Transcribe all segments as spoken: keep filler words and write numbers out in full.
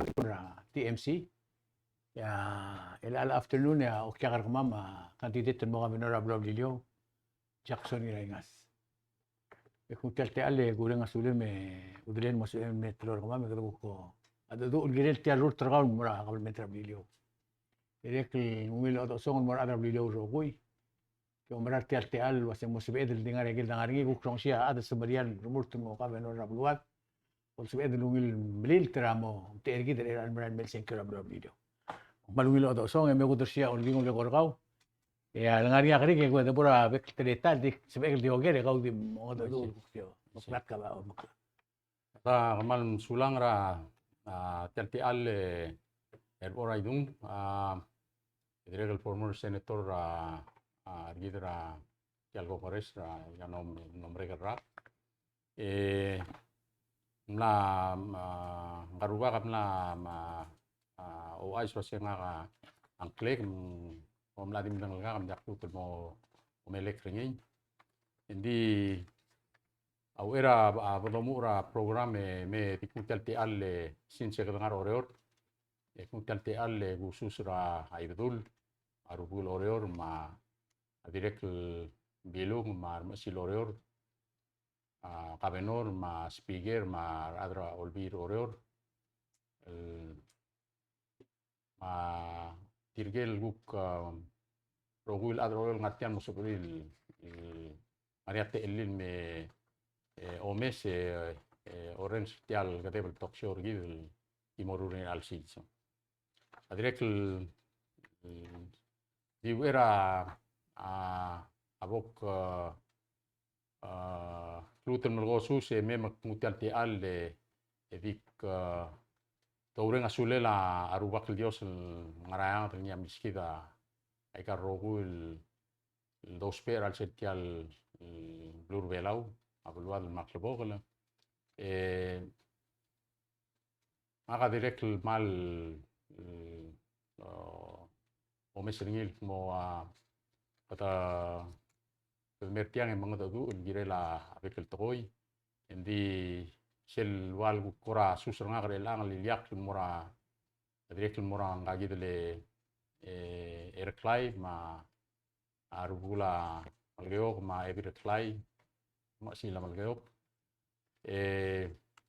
er a T M C. E a, el, el afternoon e a okiak er kemam a candidate el mo governor er a beluu er a Beliliou, Jackson Ngiraingas. E kung tia el techall e kureng a sulem e udelel mo sebechem el me teloi er kemam e kede kuk a dedu el kirel tia el rurt er kau el mo er a kabelment er a Beliliou. Dirrek el ungil chodechosong el mo er a rechad er a Beliliou el rokui. Ke omerar tia el techall el uase mo sebeched el di ngar er a ikel dengar er ngii, kuk rongesii a chad el semeriar el remurt el mo governor er a beluad. Bo lsebeched el ungil melilt er a mo omtechei er kid er a merael el mei el sengkio er a beluu er a Beliliou. Kmal ungil chodechosong e me kudersii a Olkingel el eko er kau. E a lengar er ngii a kerik e kuk de bo er a bek el teletael, di sebechek el di oker e kau di mo mengedecheduch el kuk di omeklatk a omeklatk. A kmal mesulang er a, a, tia el techall e, er a Idung, a, dirrek el former senator, a, a, er kid er a tia el Congress er a, a, nom-, nom er a rak. E mla, a, ngka el rubak a mla, a, a, ouchais el uase ngak a ngklek, m-, a mla di medengelkak me ng diak lmuut el mo omelek er ngii. Engdi a uchei er a, a, bo domuchel er a program e me di kung tia el techall e since e kede ngar er a Oreor, e kung tia el techall e kusus er a Ibedul, a rubekul Oreor, me a dirrek el Bilung, me a remechesil Oreor, a governor, me a speaker, me a rechad er a Olbiil er Oreor. El, me tirke el kuk, a, rokui el chad er a Oreor el ngar tia el mo sebechir el, el ngar er ngii a techellir el me, e, omes e, e, orrenges er tia el kedeb el talk show er kid el ki mo ruul er ngii er chelecha el sils. A dirrek el, el, di uchei er a, a, a bo k, a, a, lmuut el melekoi a usus e me me knguu tia el techall e, e di k, a, doureng a sulel a, a Rubak el Dios el ngar er a eanged el ngii a milskid a, aika el rokui el, el dousbech er a chelsel tia el, el beluu er a Belau, a beluad me a klebokel. E, Ngak a dirrek el kmal, e, omes er ngii el kmo, a, kede, kede mer tiang e mengedecheduch el kirel a bek el tekoi. Engdi sel ua el kuk kora sus er ngak er chelechang el ileakl el mo er a, dirrek el mo er a ngka kid el, e, Ereklai me a a Rubekul a Melekeok me a Ebil Reklai, me a Sila Melekeok. E,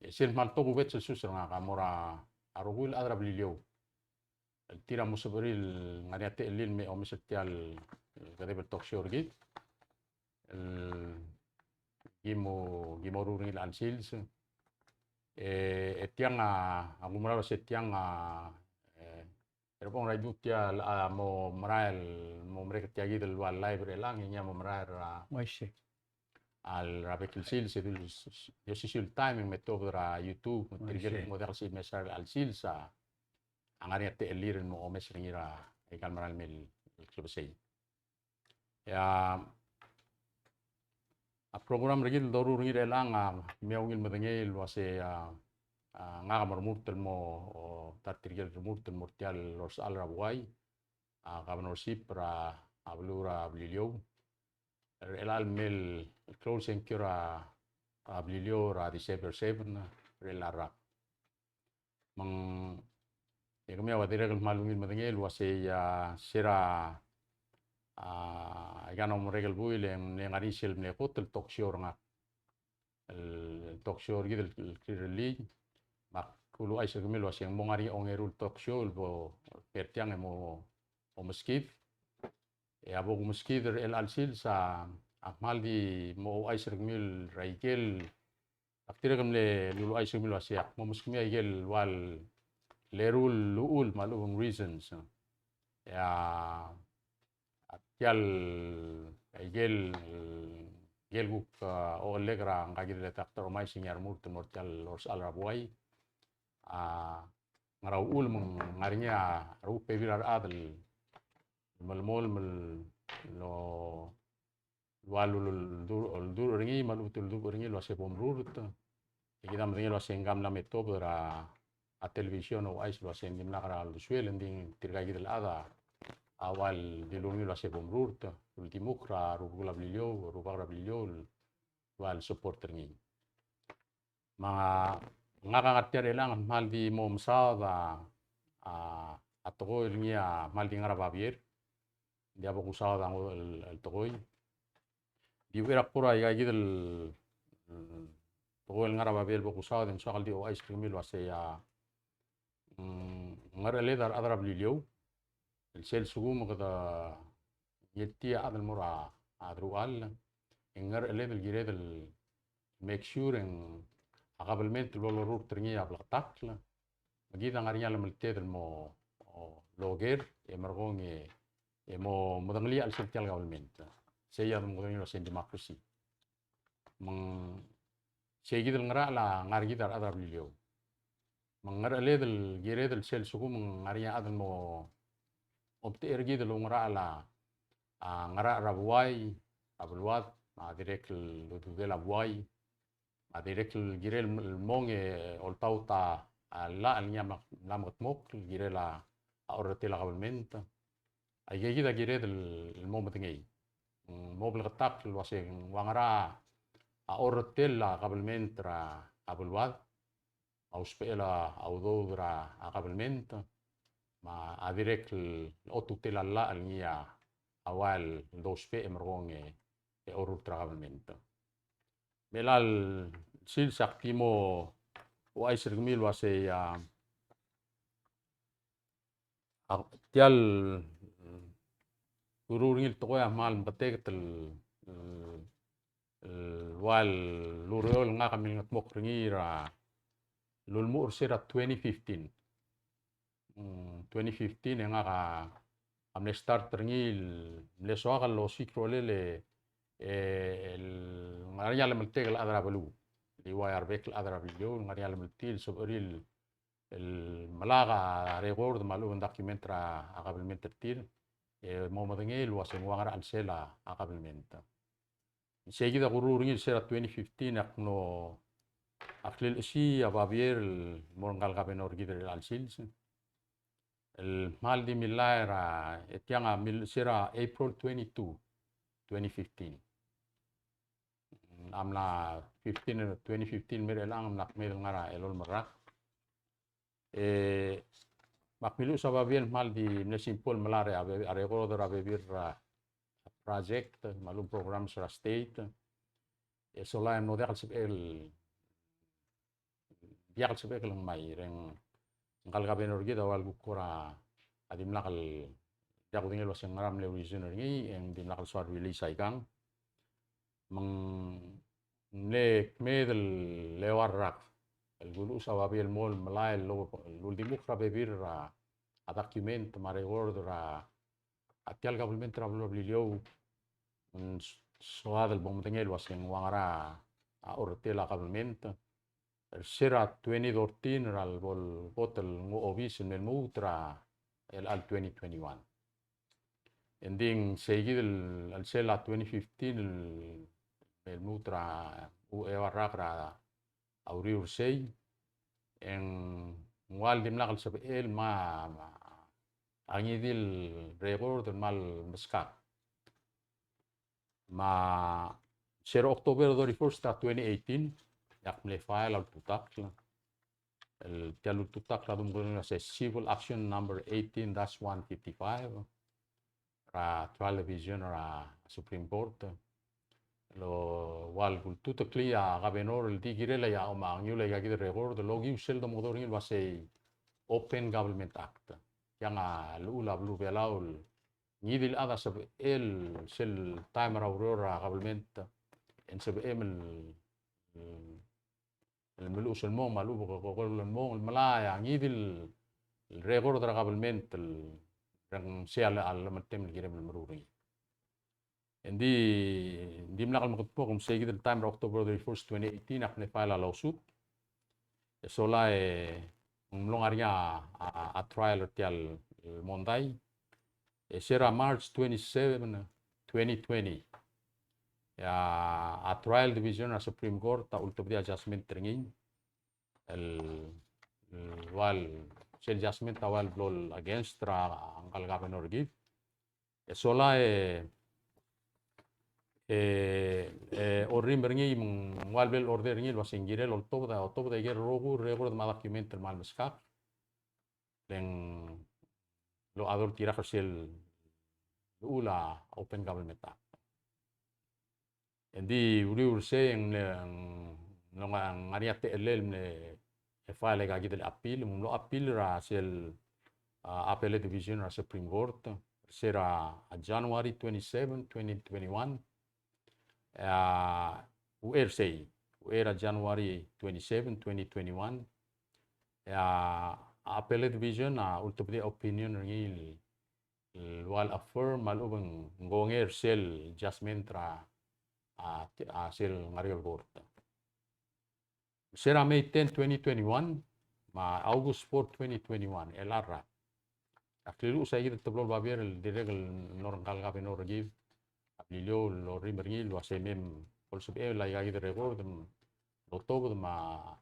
e sel kmal tokubets el sus er ngak a mo er a rokui el chad er a Beliliou el tir a mo sebechir el ngar er ngii a techellir el me omes er tia el kedeb el talk show er kid el ki mo, ki mo ruul er ngii er chelecha el sils. E, e tiang a, a kumerang el uase tiang a, e, er a bong er a idung tia el, a, mo merael, mo merek tia kid el ua el live er chelechang, e ngii a mo merael er a, uaisei, a, er a bek el sils, e dul, e osisiu el taem e ng me tuobed er a YouTube, me tirke el, uaisei, mo diak el sils, me sel chelecha el sils a, a ngar er ngii a techellir el mo omes er ngii er a, aika el merael el mei el klebesei. E a, a program er kid el doruul er ngii er chelechang a, me a ungil medengei el uase a, a, ngak a mo remurt el mo, o, ta er tirke el remurt el mo er tia el orsechal er a buai, a, governorship er a, a beluu er a Beliliou. Er chelecha el mei el klou el sengkio er a, a Beliliou er a December seven, er chelecha el rak. Me ng, e kemiu a ua dirrek el kmal ungil medengei el uasei a, se er a, a, aika el mlo merek el buil e ng mle ngar er ngii sel mle kot el talk show er ngak. El, el talk show er kid el, el kirellii, me ak uluuchais er kemiu el uasei ng mo ngar er ngii a ongeru el talk show el bo, er tiang e mo, omeskid. E a bo kumeskid er chelecha el sils a, a kmal di mo ouchais er kemiu er a ikel, ak dirrek el mle luluuchais er kemiu el uasei ak mo meskemiu a ikel ua el eru el uchul me a lechub e ng reasons. E a, a tia el, ikel, ikel kuk, a, ochellek er a ngka kid el Doctor Omais e ngii a remurt el mo er tia el orsechal er a buai. A, ngar er a uchul me ng ngar er ngii a rechad, bebil er a rechad el melemolem el lo, ua el ul-, ul-, ul-, ulduch er ngii me a lechub e te ulduch er ngii el uasei bo mrurt. E kid a medengei el uasei ngka a mla me tuobed er a, a television ouchais el uasei ng dimlak er a uldesuel, engdi tirka kid el chad a ua el dilu er ngii el uasei bo mrurt, uldimukl er a rubekul a Beliliou, rubak er a Beliliou, el ua el support er ngii. Me a, ngak a ngar tia er chelechang el kmal di mo mesaod a, a, a tekoi el ngii a kmal di ngar er a babier. Ng diak bo kusaod a ngodech el, el tekoi. Di uchei er a kbo er a ika kid el, mm, tekoi el ngar er a babier el bo kusaod e ng soak el di ouchais er kemiu el uasei a, mm, ngercheled a rechad er a Beliliou el sel lsekum e kede ngiltii a chad el mo er a, a deruchall, e ng ngercheled el kired el make sure e ng a kabelment el bo lorurt er ngii a bleketakl, me kid a ngar er ngii a llemelted el mo, o, loker, e merekong e, e mo medengelii a chelsel tia el kabelment. Sei a domekedongii el uasei democracy. Me ng sei kid el ngerachel a ngar er kid a rechad er a Beliliou. Me ng ngercheled el kired el sel lsekum e ng ngar er ngii a chad el mo omtechei er kid el oungerachel a, a ngerachel er a buai, a beluad, me a dirrek el ududel a buai, me a dirrek el kirel el mong e oltaut a, a llach el ngii a mla mekedmokl el kirel a, a orretel a kabelment. Aike kid a kired el, el mo medengei. Mm, mo bleketakl el uasei ng ua ngera a orretel a kabelment er a beluad, a usbechel a udoud er a kabelment, me a dirrek el otutel a llach el ngii a ua el dousbech e merekong e, e orurt er a kabelment. Me chelecha el sils e ak di mo ouchais er kemiu el uasei a, a tia el, mm, ureor er ngii el tekoi a kmal meketeket el, el, el ua el ureor el ngak a milengetmokl er ngii er a lulemuchel er se er a twenty fifteen. Mm, twenty fifteen e ngak a, a mle start er ngii el mle soak el osiik a rolel e, e, el ngar er ngii a llemeltek el chad er a beluu. Di ua a rebek el chad er a Beliliou el ngar er ngii a llemeltii el sebechir el el melai a record me a lechub e ng document er a kabelment er tir, e mo medengei el uasei ng ua ngera a chelsel a kabelment. Sei kid a kuruul er ngii er se er a twenty fifteen e ak mlo, ak lilechesii a babier el mo er ngka el governor er kid er chelecha el sils el kmal di millai er a, e tiang a mil, se er a April twenty-two, twenty fifteen. A mla fifteen, twenty fifteen me er chelechang a mla kmeed el ngar er a elolem el rak. E, me ak miluches a babier el kmal di mle simple el melai er a, a record er a bebil er a project me a lechub e ng programs er a state. E sola e ng diak el sebechel, diak el sebechek el ngmai, e ng ngka el governor er kid a ua el kuk kora dimlak el, diak kudengei el uasei ng ngera mle reason er ngii, e ng dimlak el soal release aikang. Me ng mle kmeed el eua el rak el kuluches a babier el mo melai el uldimukl er a bebil er a document me a record er a tia el government er a beluu er a Beliliou, ng soad el bo medengei el uasei ng ua ngera a orretel a government er se er a twenty thirteen er a lebo el kot el nguu a obis el me lmuut er a chelecha el twenty twenty-one. Engdi ng sei kid el chelsel a twenty fifteen el me lmuut er a uchei a rak er a uriul er sei, e ng ua el dimlak el sebechel me a, me a ngii di el record el kmal meskak. Me se er a October thirty-first er a twenty eighteen, e ak mle file a ultutakl. El tia el ultutakl a domekedongii el uasei Civil Action Number eighteen dash one fifty-five er a Trial Division er a Supreme Court. El ua el kultuteklii a governor el di kirel a, a, me a ngiul aika kid el record el okiu sel domekedongii el uasei Open Government Act. Tiang a llechul a beluu er a Belau el ngii di el chad a sebechel sel taem er a ureor er a government e ng sebechem el, el el meluches el mong me a lechub e ke, ke, ke el mong el melai a ngii di el record er a government el reng sei a le, a llemeltem el kirem el meruul er ngii. Engdi, ng dimlak el mekedmokl, me sei kid el taem er a October thirty-first, twenty eighteen, ak mle file a lawsuit. E sola e ng mlo ngar er ngii a, a, a trial er tia el mondai. E se er a March twenty-seven, twenty twenty, e a, a Trial Division er a Supreme Court a ultebedii a judgment er ngii el, el ua el, sel judgment a ua el blo el against er a ngka el governor er kid. E sola e E, e, orrimel er ngii me ng ua le bla el order er ngii el ua se ng kirel oltobed a, oltobed a ikel rokui el record me a document el kmal meskak. Le ng locha doltirakl er sel llechul a Open Government Act. Engdi uriul er sei e ng, ng, ng ngar er ngii a techellel el mle file aika kid el appeal, me ng mlo appeal er a sel, a, Appellate Division er a Supreme Court, er se er a, a, January twenty-seven, twenty twenty-one. A, uchei er sei, uchei er a January twenty-seven, twenty twenty-one. A, Appellate Division a ultebedii a opinion er ngii el, el ua le affirm me a lechub e ng kongei er sel judgment er a, a, a sel ngar er a court. Se er a May ten, twenty twenty-one, me a August four, twenty twenty-one, el rak. Ak liluches aika kid el teblo el babier el dirrek el mlo er ngka el governor er kid a Beliliou el orrimel er ngii el ua se mei me bo lsebechel aika kid el record, me lotobed me a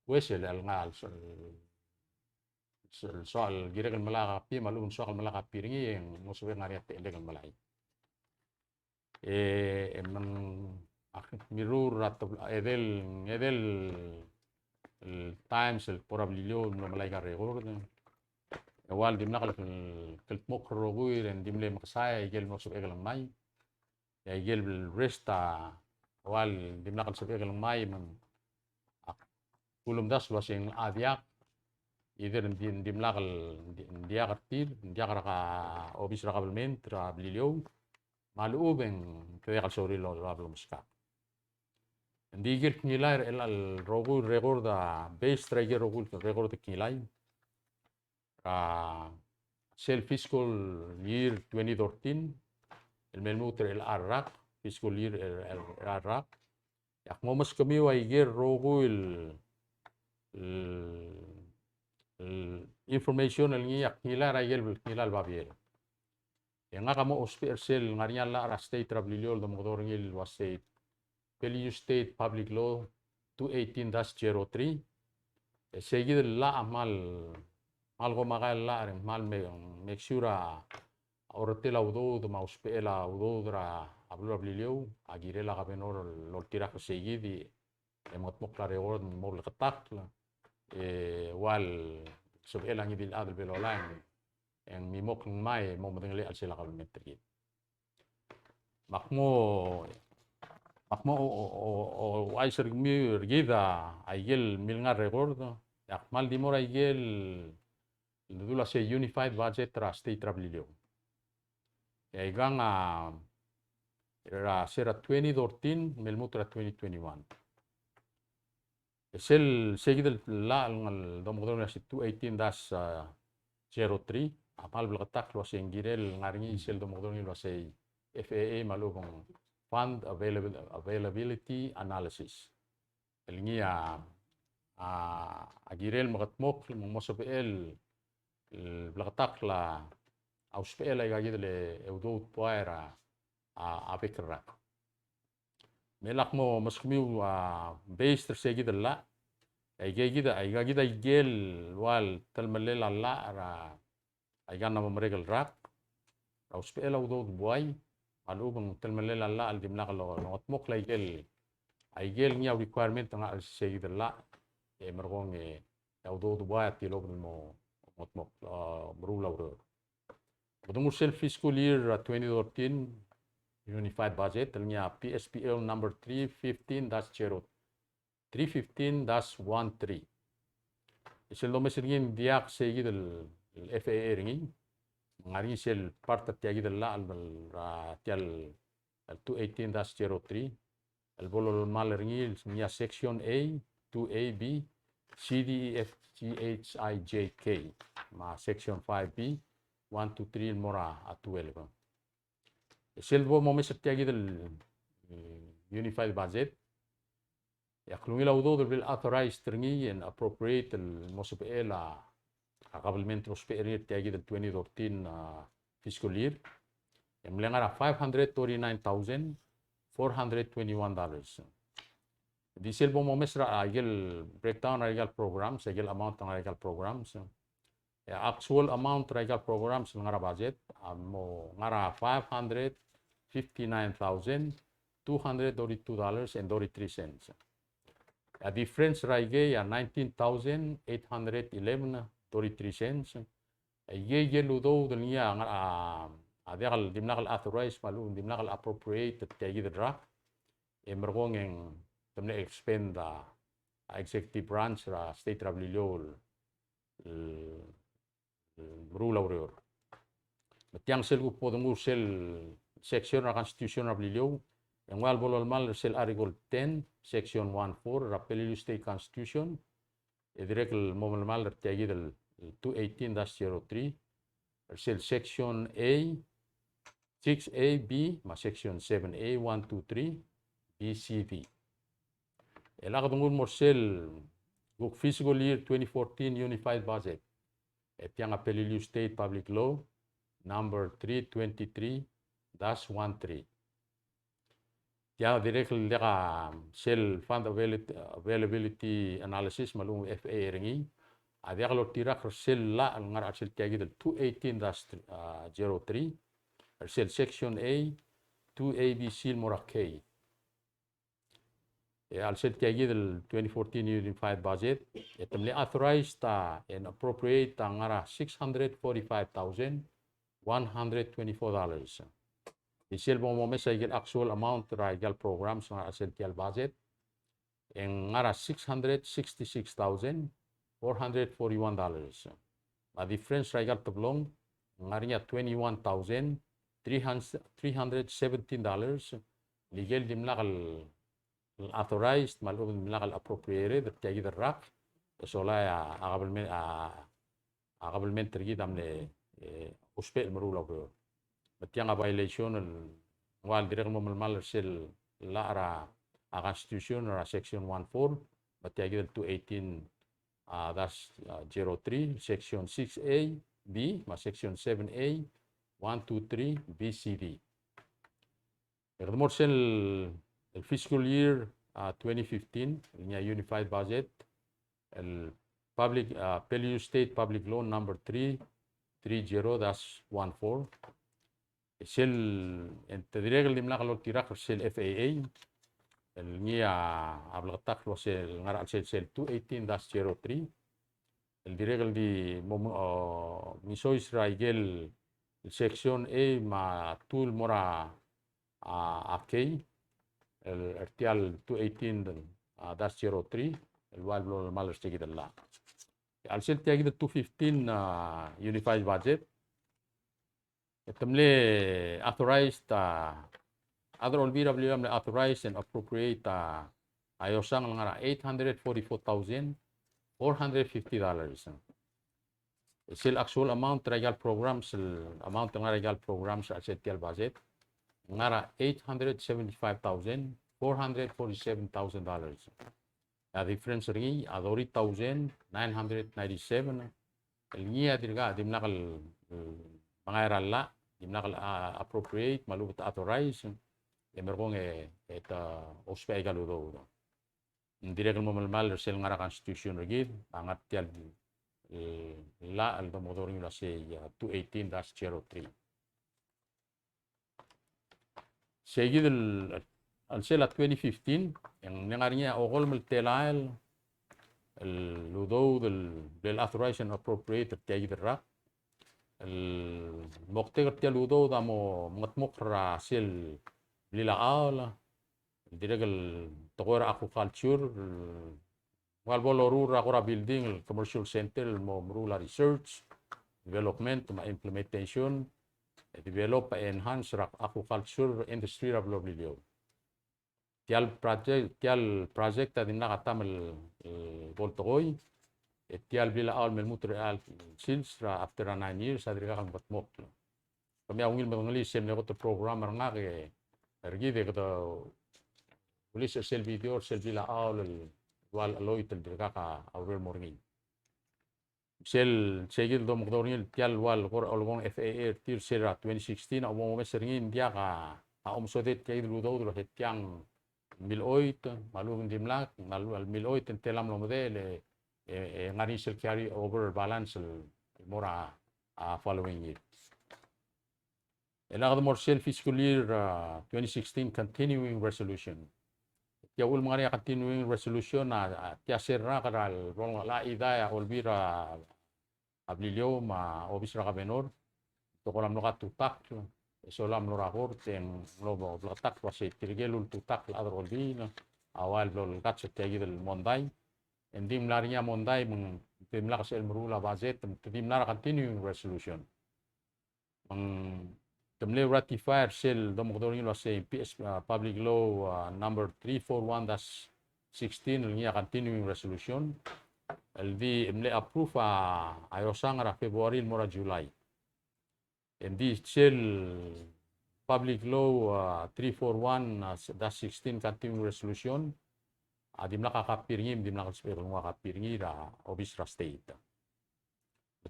ues el ngar el, el, el soal kirek el melai a copy, me a lechub e ng soak el melai a copy er ngii e ng mo sebechek el ngar er ngii a techellek el melai. E, e me ng, ak mirruul er a teblo, edei el, edei el times el kbo er a Beliliou el mlo melai aika el record. E ua le dimlak el, el kldmokl el rokui e ng di mle mekesai aike el mlo sebechek el ngmai. E aike el rest a ua le dimlak el sebechek el ngmai me ng, ak ulemdasu el ua se ng locha diak, either ng di, dimlak el, di, diak er tir, diak er a obis er a kabelment er a Beliliou, me a lechub e ng kede diak el sorir el oba el omeskak. Ng di ikel kngilai er chelecha el rokui el record a, based er a ikel rokui el record el kngilai er a sel fiscal year twenty thirteen, el me lmuut er chelecha el rak, fiscal year er, er, er chelecha el rak, e ak mo meskemiu aike el rokui el, el, el information el ngii a kngilai er aike el kngilai el babier. E ngak a mo ousbech er sel ngar er ngii a llach er a state er a Beliliou el domekedong er ngii el ua se Beliliou State Public Law two eighteen dash zero three. E sei kid el llach a kmal, kmal komakai el llach er a kmal me, make sure a orretel a udoud me a usbechel a udoud er a beluu er a Beliliou a kirel a governor el oltirakl er sei kid e mengetmokl a record me ng mo bleketakl, e ua le sebechel a ngii di el chad el bo lolai e ng mimokl ngmai e mo medengelii a chelsel a kabelment er kid. Me ak mo, me ak mo o, o, o, ouchais er kemiu er kid a ikel mle ngar er a record, e ak kmal di mo er a ikel, el dul ua se unified budget er a state er a Beliliou. E aikang a, er a se er a twenty thirteen me lmuut er a twenty twenty-one. E sel, sei kid el llach el domekedong er a se two eighteen dash zero three, a kmal bleketakl el ua se ng kirel ngar er ngii sel domekedong er ngii el ua se F A A me a lechub e ng Fund Available-, Availability Analysis. El ngii a, a, a kirel mekedmokl me ng mo sebechel el bleketakl a usbechel aika kid el udoud buai er a, a, a bek el rak. Me ak mo meskemiu a, based er sei kid el llach, aika kid, aika kid a ikel ua le telemellel a llach er a, aika el mo merek el rak er a usbechel a udoud buai, me a lechub e ng telemellel a llach el dimlak el longetmokl a ikel, a ikel ngii a requirement er ngii er sei kid el llach, e merekong e a udoud buai a tilobed el mo, mo, mo, a, meruul a ureor. Kede nguu er sel fiscal year, a, twenty thirteen unified budget, el ngii a P S P L number three fifteen dash zero, three fifteen dash one three. E sel domes er ngii e ng diak sei kid el, el F A A er ngii. Ng ngar er ngii sel part er tia kid el llach el, el, a, tia el, el two eighteen dash zero three. El bo lolemall er ngii el ngii a section A, two A B, C D E F G H I J K, me a section five B, one, two, three el mo er a twelve. E sel bo momes er tia kid el, mm, unified budget, e a klungel a udoud el bla el authorized er ngii e ng appropriate el mo sebechel a, a kabelment el ousbech er ngii er tia kid el twenty thirteen, a, fiscal year, e mle ngar er a five hundred thirty-nine thousand four hundred twenty-one dollars. Di sel bo momes er a, a, ikel breakdown er a ikel programs, a ikel amount er a ikel programs, e a actual amount er a ikel programs el ngar er a budget a mo ngar er a five hundred fifty-nine thousand two hundred thirty-two dollars and thirty-three cents. A difference er a ikei a nineteen thousand eight hundred eleven thirty-three cents. Ikei, ikei el udoud el ngii a, a, a diak el dimlak el authorize me a lechub e ng dimlak el appropriate er tia kid el rak. E merekong e ng te mle expend a, a executive branch er a state er a Beliliou el, el, el meruul a ureor. Me tiang sel kuk bo donguu er sel section er a Constitution er a Beliliou, e ng ua el bo lolemall er sel Article ten, Section one four er a Peleliu State Constitution, e dirrek el mo melemall er tia kid el, el two eighteen dash zero three, er sel Section A, six A B, me a Section seven A, one, two, three, B, C, D. E a kede nguu el mo er sel kuk fiscal year twenty fourteen unified budget. E tiang a Peleliu State Public Law number three twenty-three dash one three. Tia dirrek el diak a sel fund availability, availability analysis me a lechub e F A A er ngii a diak loltirakl er sel llach el ngar er a chelsel tia kid el two eighteen dash zero three, er sel Section A, two A B C el mo er a K. E a chelsel tia kid el twenty fourteen unified budget, e te mle authorized a, and appropriate a ngar er a six hundred forty-five thousand one hundred twenty-four dollars. E sel bo momes a ikel actual amount er a ikal programs er a chelsel tial budget, e ng ngar er a six hundred sixty-six thousand four hundred forty-one dollars. A difference er a ikal teblong, ng ngar er ngii a twenty-one thousand three hundred seventeen dollars, el ikel dimlak el authorized me a lechub e ng dimlak el appropriated er tia kid el rak, e sola a, a government, a, a government er kid a mle, e, ousbech el meruul a ureor. Me tiang a violation el ng ua el dirrek el mo melemall er sel llach er a, a Constitution er a Section one four, me tia kid el two eighteen, a, dash, a, zero three, Section six A B, me a Section seven A, one, two, three, B, C, D. E kede mo er sel, el fiscal year, a, twenty fifteen, el ngii a unified budget, el public, a, Peleliu State Public Law number three three zero dash one four. E sel, e te dirrek el dimlak el oltirakl er sel F A A, el ngii a bleketakl el ua sel ngar er a chelsel sel two eighteen dash zero three, el dirrek el di mo, o, mengisois er a ikel section A me a two el mo er a, a, a K, el, er tial two eighteen, a, dash zero three, el ua el blo lolemall er se kid el llach. A chelsel tia kid el two fifteen, a, unified budget, e te mle authorized, a, a chad er a Olbiil er a Beliliou a mle authorized and appropriate, a, a iosang el ngar er a eight hundred forty-four thousand four hundred fifty dollars. E sel actual amount er a ikal programs, el amount el ngar er a ikal programs er a chelsel tial budget, ngar er a eight hundred seventy-five thousand four hundred forty-seven thousand dollars. A difference er ngii a thirty thousand nine hundred ninety-seven, el ngii a dirkak, dimlak el, el mengai er a llach, dimlak el, a, appropriate, me a lechub e te authorize, e merekong e, e te ousbech a ikal udoud. Ng dirrek el mo melemall er sel ngar er a Constitution er kid, a ngar tial, e, llach el domekedong er ngii el ua sei, a, two eighteen dash zero three. Sei kid el, el sel a twenty fifteen, e ng ngar er ngii a okolem el telael el udoud el, el authorize and appropriate er tia kid el rak. El moktek er tial udoud a mo mengedmokl er a sel blilachau, el dirrek el tekoi er a aquaculture, el ua el bo loruul er a kora building el commercial center el mo meruul a research, development, me a implementation, e develop a enhance er a aquaculture industry er a beluu er a Beliliou. Tial project, tial project a dimlak a taem el, el bo el tekoi, e tial blilachau el me lmuut er a chelecha el sils er a after a nine years a dirkak el mekedmokl. Kemiu a ungil medengelii sel mle kot el program er ngak e, er kid e kede release er sel video er sel blilachau el ua el cheloit el dirkak a ureor el mo er ngii. Sel, sei kid el domekedong er ngii el tial ua el kora olekong F A A er tir er sel twenty sixteen, a bo momes er ngii ng diak a, a omesodel tia kid el udoud el ua se tiang milechoit, me a lechub e ng dimlak, me a lechub e ng milechoit e ng tela mlo medechel, e, e ngar er ngii sel carry over balance el, el mo er a, a following year. E a kede mo er sel fiscal year, a, twenty sixteen continuing resolution. Tia uchul me ng ngar er ngii a continuing resolution a, a, tia sel rak er a lebo el ngar er a Olbiil er a a Beliliou me a obis er a governor, te ko el mlo tutakl, e sola mlo er a kort e ng mlo bleketakl el uasei tirke el ultutakl el chad er a Olbiil a ua el blo el kats er tia kid el mondai. E ng di mla er ngii a mondai me ng te dimlak sel meruul a budget, me te di mla er a continuing resolution. Me ng te mle ratify er sel domekedong er ngii el uasei P S, a, Public Law, a, number three four one dash sixteen el ngii a continuing resolution el di mle approve a, a eosang er a February el mo er a July. E ng di sel Public Law, a, three four one dash sixteen continuing resolution a dimlak a copy er ngii, dimlak el sebechek el nguu a copy er ngii er a obis er a state.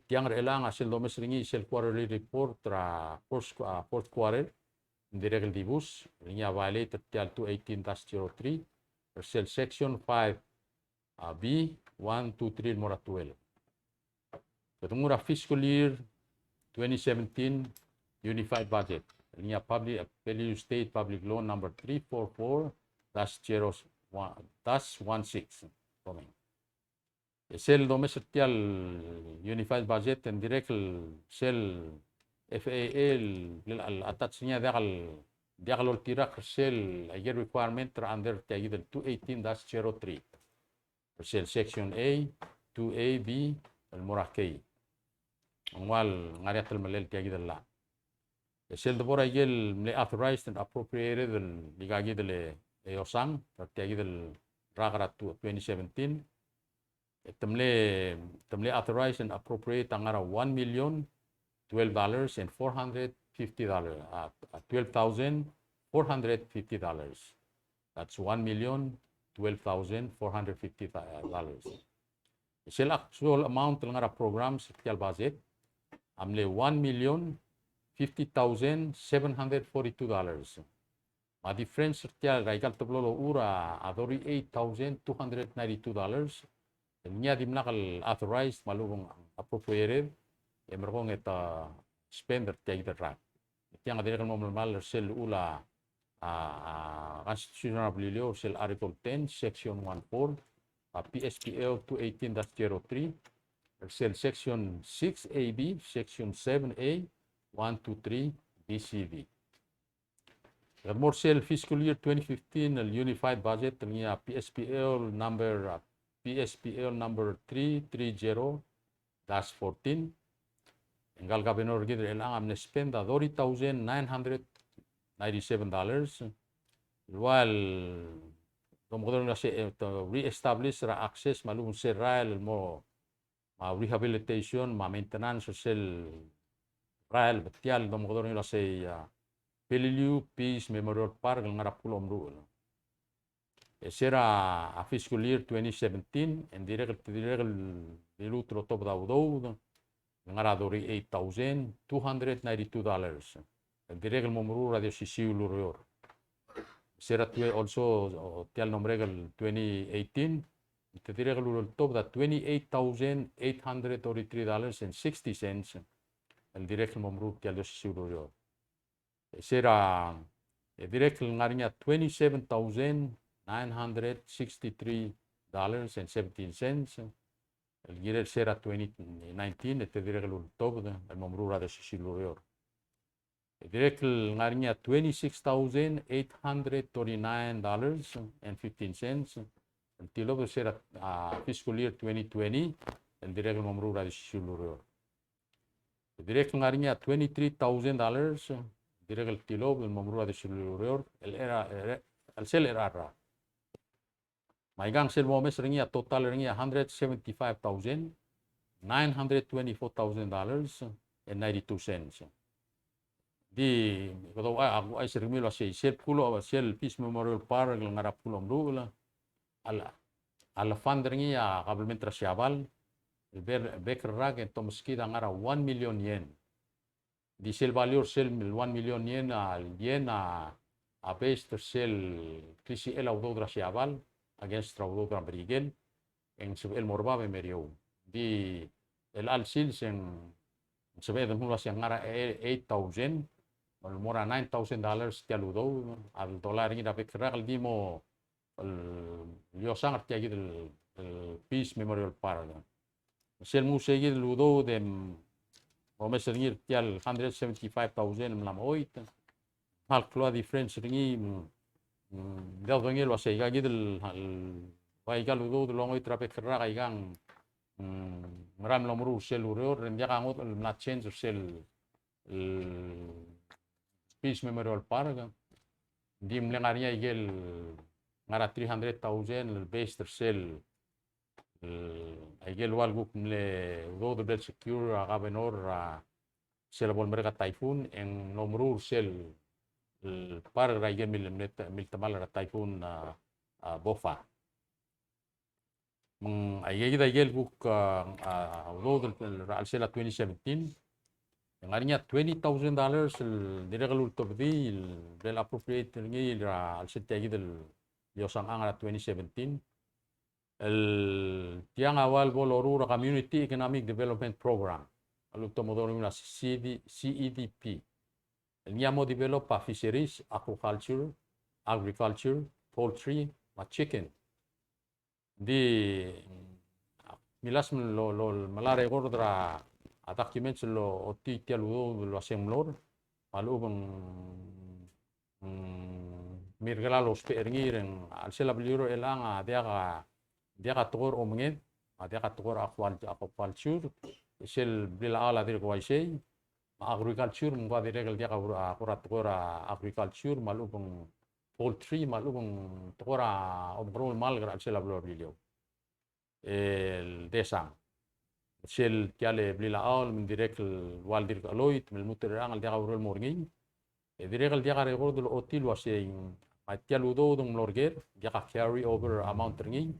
Tiang er chelechang a sel domes er ngii sel quarterly report er a fourth, a, fourth quarter, ng dirrek el dibus, el ngii a violate er tia el two eighteen dash zero three, er sel section five, a, B, one, two, three el mo er a twelve. Kede nguu er a fiscal year twenty seventeen unified budget, el ngii a public, a, Peleliu State Public Law number three four four dash zero one dash one six. Komeng. E sel domes er tia el unified budget e ng dirrek el sel F A A el, el, el attach er ngii a diak el, diak el oltirakl er sel aike el requirement er a under tia kid el two eighteen dash zero three. Er sel section A, two A, B, el mo er a K. Ng ua el ngar er ngii a telemellel tia kid el llach. E sel debo er a ikel mle authorized and appropriated el ikakid el e, eosang er tia kid el rak er a twenty seventeen. E te mle, te mle authorized and appropriate a ngar er a one million twelve dollars and four hundred fifty dollars, a, a, twelve thousand four hundred fifty dollars. That's one million twelve thousand four hundred fifty dollars. Sel actual amount el ngar er a programs er tia el budget a mle one million fifty thousand seven hundred forty-two dollars. Me a difference er tia er a ikal teblo el ochur a, a thirty-eight thousand two hundred ninety-two dollars el ngii a dimlak el authorized me a lechub e ng appropriated e merekong e te spend er tia kid el rak. Tiang a dirrek el mo melemall er sel llechul a, a, a Constitution er a Beliliou er sel Article ten, Section one four, a, P S P L two eighteen dash zero three, er sel Section six A B, Section seven A, one, two, three, B C V. Kede mo er sel fiscal year twenty fifteen el unified budget el ngii a P S P L number, a, P S P L number three three zero dash fourteen. E ngka el governor er kid er chelechang a mle spend a thirty thousand nine hundred ninety-seven dollars. El ua el domekedong er a se, e, to reestablish er a access me a lechub e ng sel rael el mo me a rehabilitation me a maintenance er sel rael, tia el domekedong er ngii el uasei, a, Peleliu Peace Memorial Park el ngar er a bkul omeruul. E se er a fiscal year twenty seventeen, e ng dirrek, dirrek el liluut el otobed a udoud el ngar er a thirty-eight thousand two hundred ninety-two dollars. El dirrek el mo meruul er a di osisiu el ureor. Se er a twe-, also, o, tia el mlo merek el twenty eighteen, te dirrek el uleltobed a twenty-eight thousand eight hundred thirty-three dollars and sixty cents el dirrek el mo meruul tia el di osisiu el ureor. E se er a, e dirrek el ngar er ngii a twenty-seven thousand nine hundred sixty-three dollars and seventeen cents el kirel se er a twenty nineteen, e te dirrek el uleltobed el mo meruul er a di osisiu el ureor. E dirrek el ngar er ngii a twenty-six thousand eight hundred thirty-nine dollars and fifteen cents el tilobed er se er a, a, fiscal year twenty twenty el dirrek el mo meruul er a di osisiu el ureor. E dirrek el ngar er ngii a twenty-three thousand dollars el dirrek el tilobed el mo meruul er a di osisiu el ureor el er a, er a, el sel er a rak. Me aikang sel bo momes er ngii a total er ngii a hundred seventy-five thousand nine hundred twenty-four thousand dollars and ninety-two cents. Di, kede ua, a, a, uaisei er kemiu el uasei, sel bkul, sel Peace Memorial Park el ngar er a bkul omeruul a, a le, a le fund er ngii a kabelment er a Siabal el bek, bek el rak e te omeskid a ngar er a one million yen. Di sel value er sel one million yen a, yen a, a based er sel klisichel a udoud er a Siabal against er a udoud er a Merikel, e ng sebechel mo er bab e meriou. Di el chelecha el sils e ng sebeched el dmu el uasei ng ngar er a eight thousand el mo er a nine thousand dollars tia el udoud, a dolai er ngii er a bek el rak el di mo el, el iosang er tia kid el, el Peace Memorial Park. Sel mo sei kid el udoud e, mm, omes er ngii er tia el hundred seventy-five thousand el mla mo choit. Kmal klou a difference er ngii, mm, mm, diak dodengei el uasei aika kid el, el, ua aika el udoud el longoit er a bek el rak a ikang, mm, ngera el mlo meruul er sel ureor, e ng diak a ngodech el mla change er sel, el Peace Memorial Park. Ng di mle ngar er ngii a ikel ngar er a three hundred thousand el based er sel, el, a ikel ua el kuk mle udoud el bla el secure a governor er a sel bo lemerek a typhoon, e ng mlo meruul er sel, el, park er a ikel mil, mil, miltemall er a typhoon, a, a, Bopha. Me ng aika kid a ikel kuk, a, a, udoud el, el, er a chelsel a twenty seventeen. E ng ngar er ngii a twenty thousand dollars el dirrek el ultebedii el, el appropriate er ngii er a chelsel tia kid el iosang er a twenty seventeen. El tiang a ua el bo loruul er a Community Economic Development Program. A lechub te mo donguu el C D, C E D P. El ngii a mo develop a fisheries, aquaculture, agriculture, poultry, me a chicken. Ng di, mm, milasem el lo, lo, melai a record er a, a documents el ochotii tia el udoud el uasei ng mlo er, me a lechub e ng, mm, mirkal a lousbech er ngii er a chelsel a beluu er chelechang a diak a, diak a tekoi er a omenged, a diak a tekoi er a aqua-, aquaculture, sel blil a chall a dirk uaisei, me a agriculture, me ng ua dirrek el diak a ur-, a kora tekoi er a agriculture, me a lechub e ng poultry, me a lechub e ng tekoi er a omekeroul el malk er a chelsel a beluu er a Beliliou. El desang. Sel tia el blil a chall, me ng dirrek el ua el dirk cheloit, me lmuut er chelechang el diak a ureor el mo er ngii. E dirrek el diak a record el ochotii el uasei, me tia el udoud ng mlo er ker, diak a carry over amount er ngii,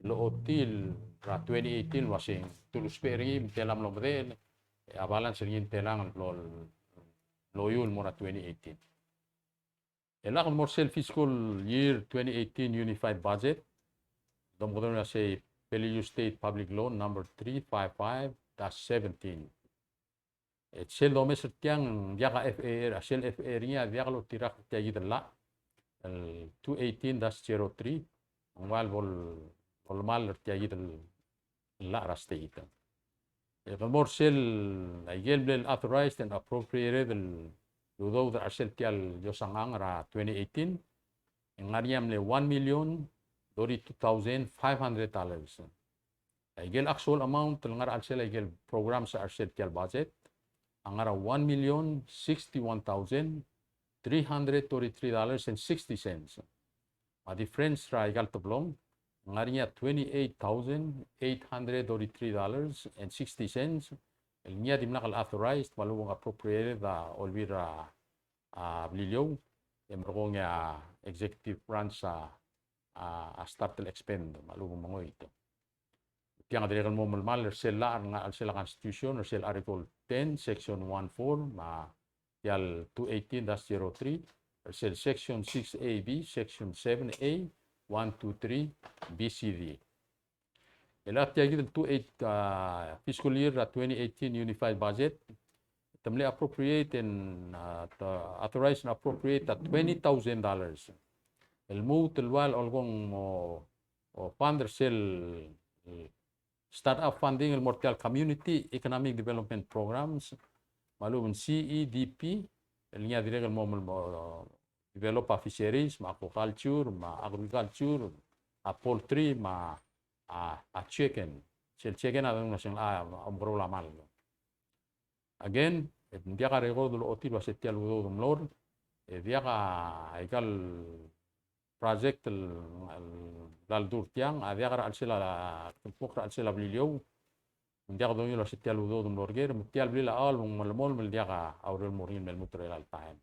el ochotii er a twenty eighteen el uasei, te lousbech er ngii, me telang mlo medechel, e a balance er ngii telang el mlo, mlo oiu el mo er a twenty eighteen. E lak el mo er sel fiscal year twenty eighteen unified budget, domekedong er a sei Peleliu State Public Law number three five five dash seventeen. E sel domes er tiang, diak a F A er, a sel F A er ngii a diak lotirakl er tia kid el llach, el two eighteen dash zero three, ng ua el bo, bo lemall er tia kid el llach er a state. E kede mo er sel, a ikel mle authorized and appropriated el udoud er a chelsel tia el iosang er a twenty eighteen, e ng ngar er ngii a mle one million thirty-two thousand five hundred dollars. A ikel actual amount el ngar er a chelsel a ikel programs er a chelsel tia el budget a ngar er a one million sixty-one thousand three hundred thirty-three dollars and sixty cents. A difference er a ikal teblong, ng ngar er ngii a twenty-eight thousand eight hundred thirty-three dollars and sixty cents, el ngii a dimlak el authorized, me a lechub e ng appropriated a Olbiil er a, a, Beliliou, e merekong e a executive branch a, a, a start el expend, me a lechub e ng mengoit. Tiang a dirrek el mo melemall er sel llach er a chelsel a Constitution, er sel Article ten, Section one four, me a tia el two eighteen dash zero three, er sel Section six A B, Section seven A, one, two, three, B, C, D. E le tia kid el two eight, a, fiscal year er a twenty eighteen unified budget, te mle appropriate and, a, te authorize and appropriate a twenty thousand dollars. El lmuut el ua el olkong mo, o, fund er sel, e, startup funding el mo er tia el Community Economic Development Programs, me a lechub e ng C E D P, el ngii a dirrek el mo, mo, mo develop a fisheries, me a aquaculture, me a agriculture, a poultry, me a, a, a chicken. Sel chicken a denguu a sengkio a, a omekeroul a malk. Again, e ng diak a record el ochotii el uasei tia el udoud a mlo er, e diak a ikal project el, el, el ldu er tiang, a diak er a chelsel a, a, kuk er a chelsel a Beliliou, ng diak dongiil el uasei tia el udoud a mlo er ker, me tia el blil a chall, me ng melemolem el diak a ureor el mo er ngii el me lmuut er chelecha el taem.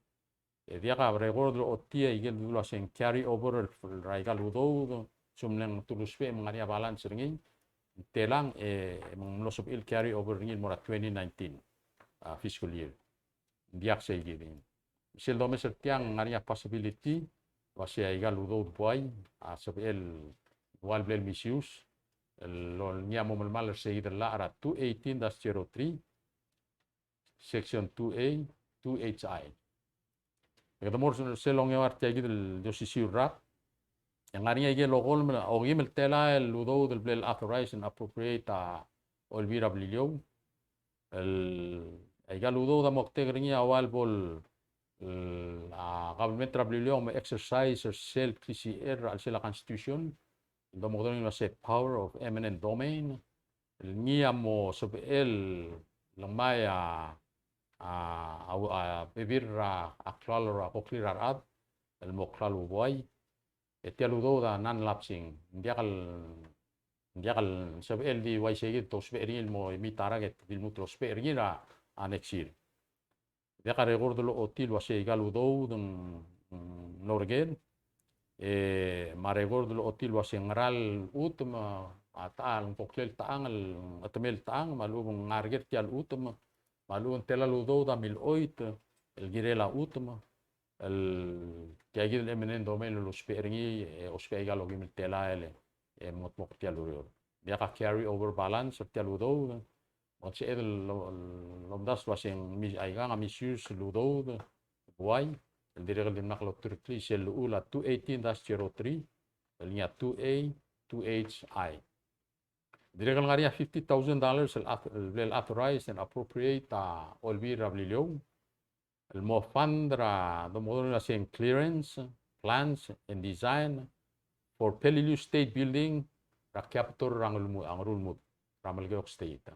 E diak a record el ochotii a ikel dulu el uasei ng carry over er a ikal udoud, se ng mle ng te lousbech me ng ngar er ngii a balance er ngii, telang e, e me ng mlo sebechir el carry over er ngii el mo er a twenty nineteen, a, fiscal year. Ng diak sei kid. Sel domes er tiang ng ngar er ngii a possibility el uasei a ikal udoud buai a sebechel el ua el blel misuse, el, el ngii a mo melemall er sei kid el llach er a two eighteen dash zero three, Section two A, two H I. Kede mo er sel ongeua er tia kid el di osisiu el rak. E ng ngar er ngii a ikel okolem, okeim el telael el udoud el bla el authorize and appropriate a Olbiil er a Beliliou. El, aika el udoud a moktek er ngii a ua el bo el, a government er a Beliliou a mo exercise er sel klisichel er a chelsel a constitution, el domekedong el ua se power of eminent domain, el ngii a mo sebechel el ngmai a, a, a, a bebil er a klalo er a koklir a rechad el mo klalo el buai. E tia el udoud a non-lapsing. Ng diak el, ng diak el sebechel di uaisei kid e te ousbech er ngii el mo imiit a rak e te di lmuut el ousbech er ngii er a, a next year. Diak a record el ochotii el ua se aika el udoud ng, ng mlo er ker, e me a record el ochotii el ua se ngera el chutem a, a techang, ng koklel techang, el chetemel techang, me a lechub ng ngar er ker tia el chutem, me a lechub ng tela el udoud a milechoit el kirel a chutem, el tia kid el eminent domain el lousbech er ngii, e ousbech aika el okeim el telael e, e mengedmokl er tia el ureor. Diak a carry over balance er tia el udoud, me ng sebeched el lo-, lomdasu el ua se ng mi-, aikang a misuse el udoud el buai, el dirrek el dimlak loltirakl er sel llechul a two eighteen dash zero three, el ngii a two A two H I. Dirrek el ngar er ngii a fifty thousand dollars el auth-, el bla el authorize and appropriate a Olbiil er a Beliliou el mo fund er a domekedong el ua se ng clearance, plans, and design for Peleliu State Building er a Capitol er a Ngerul-, a Ngerulmud er a Melekeok State.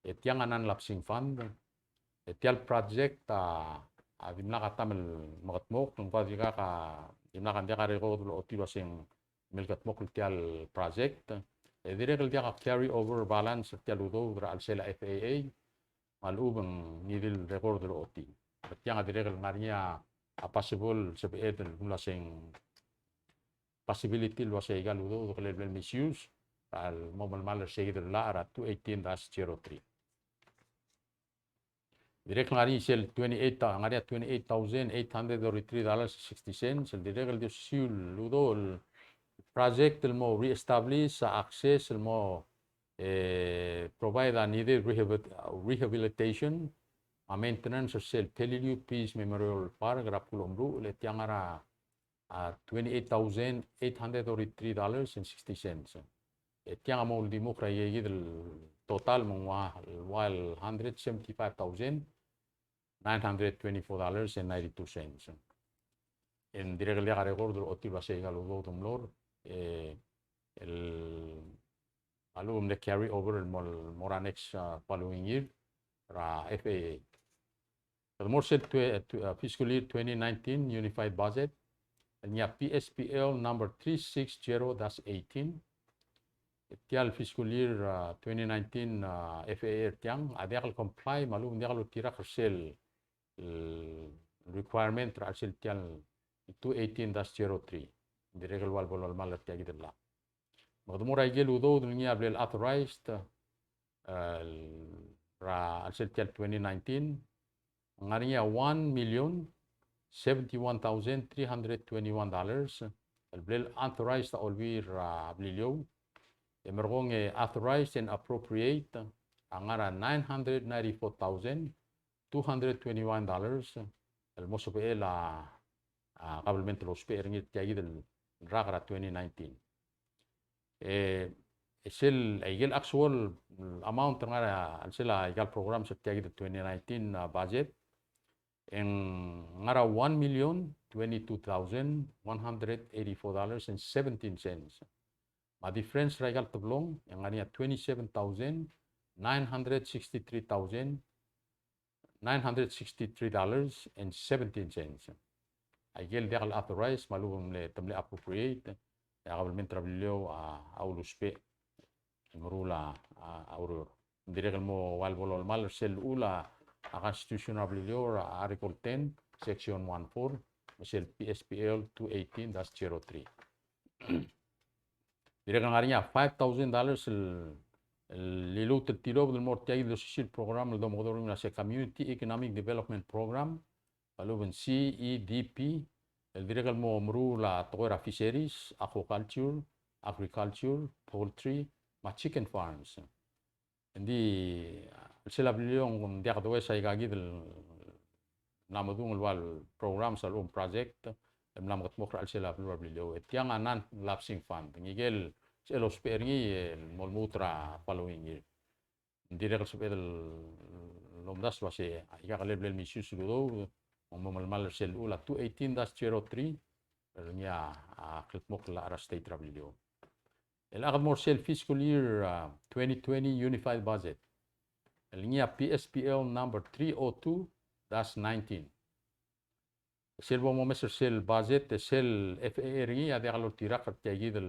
E tiang a non-lapsing fund. E tia el project a, a dimlak a taem el mekedmokl, ng kuk a dirkak a, dimlak a, ng diak a record el ochotii el ua se ng milkedmokl tia el project. E dirrek el diak a carry over balance er tia el udoud er a chelsel a F A A, me a lechub e ng ngii di el record el ochotii. E tiang a dirrek el ngar er ngii a possible sebeched el ua se ng possibility el ua se aika el udoud a kuk el bla el misuse, el mo melemall er sei kid el llach er a two eighteen dash zero three. Dirrek el ngar er ngii sel twenty-eight, ngar er ngii a twenty-eight thousand eight hundred thirty-three dollars sixty cents, el dirrek el di osisiu el udoud el project el mo reestablish a access el mo, e, provide a needed rehab-, rehabilitation, a maintenance er sel Peleliu Peace Memorial Park er a bkul omeruchel, e tiang a ngar er a a twenty-eight thousand eight hundred thirty-three dollars and sixty cents. E tiang a mo uldimukl er a ikakid el total me ng ua, ua el hundred seventy-five thousand nine hundred twenty-four dollars and ninety-two cents. E ng dirrek el diak a record el ochotii el ua se aika el udoud a mlo er, e, el a lechub e ng mle carry over el mo, mo er a next, a, following year er a F A A. Kede mo er sel twe-, tw-, a, fiscal year twenty nineteen unified budget, el ngii a P S P L number three six zero dash eighteen. E tia el fiscal year, a, twenty nineteen, a, F A A er tiang a diak el comply me a lechub e ng diak el oltirakl er sel, el requirement er a chelsel tia el two eighteen dash zero three. Ng dirrek el ua el bo lolemall er tia kid el llach. Me kede mo er a ikel udoud el ngii a bla el authorized, e, el, er a chelsel tia el twenty nineteen, ng ngar er ngii a one million seventy-one thousand three hundred twenty-one dollars el bla el authorized a Olbiil er a Beliliou. E merekong e authorized and appropriate a ngar er a nine hundred ninety-four thousand two hundred twenty-one dollars el mo sebechel a, a, government el ousbech er ngii er tia kid el rak er a twenty nineteen. E, e sel, a ikel actual amount er a ngar er a, a chelsel a ikal program er tia kid el twenty nineteen, a, budget, e ng ngar er a one million twenty-two thousand one hundred eighty-four dollars and seventeen cents. Me a difference er a ikal teblong, e ng ngar er ngii a twenty-seven thousand nine hundred sixty-three thousand nine hundred sixty-three dollars and seventeen cents. A ikel diak el authorize me a lechub e ng mle, te mle appropriate, e a government er a Beliliou a, a ulusbech el meruul a, a, a ureor. Ng dirrek el mo ua el bo lolemall er sel llechul a, a Constitution er a Beliliou er a Article ten, Section one four, me sel P S P L two eighteen dash zero three. Dirrek el ngar er ngii a five thousand dollars el, el liluut el tilobed el mo er tia kid el osisiu el program el domekedong er ngii el ua se Community Economic Development Program, a lechub e ng C E D P, el dirrek el mo meruul a tekoi er a fisheries, aquaculture, agriculture, poultry, me a chicken farms. Engdi, a chelsel a Beliliou ng diak domes a ikakid el mla medung el ua el programs a lechub e ng project el mla mekedmokl er a chelsel a beluu er a Beliliou. E tiang a non-lapsing fund. Ngike el sel ousbech er ngii el mo lmuut er a following year. Ng dirrek el sebeched el omdasu el uase aika kele bla el misuse el udoud, me ng mo melemall er sel llechul a two eighteen dash zero three, el ngii a, a kldmokl el llach er a state er a Beliliou. E a kede mo er sel fiscal year, a, twenty twenty unified budget, el ngii a P S B L number three oh two dash nineteen. Sel bo momes er sel budget, e sel F A A er ngii a diak loltirakl er tia kid el,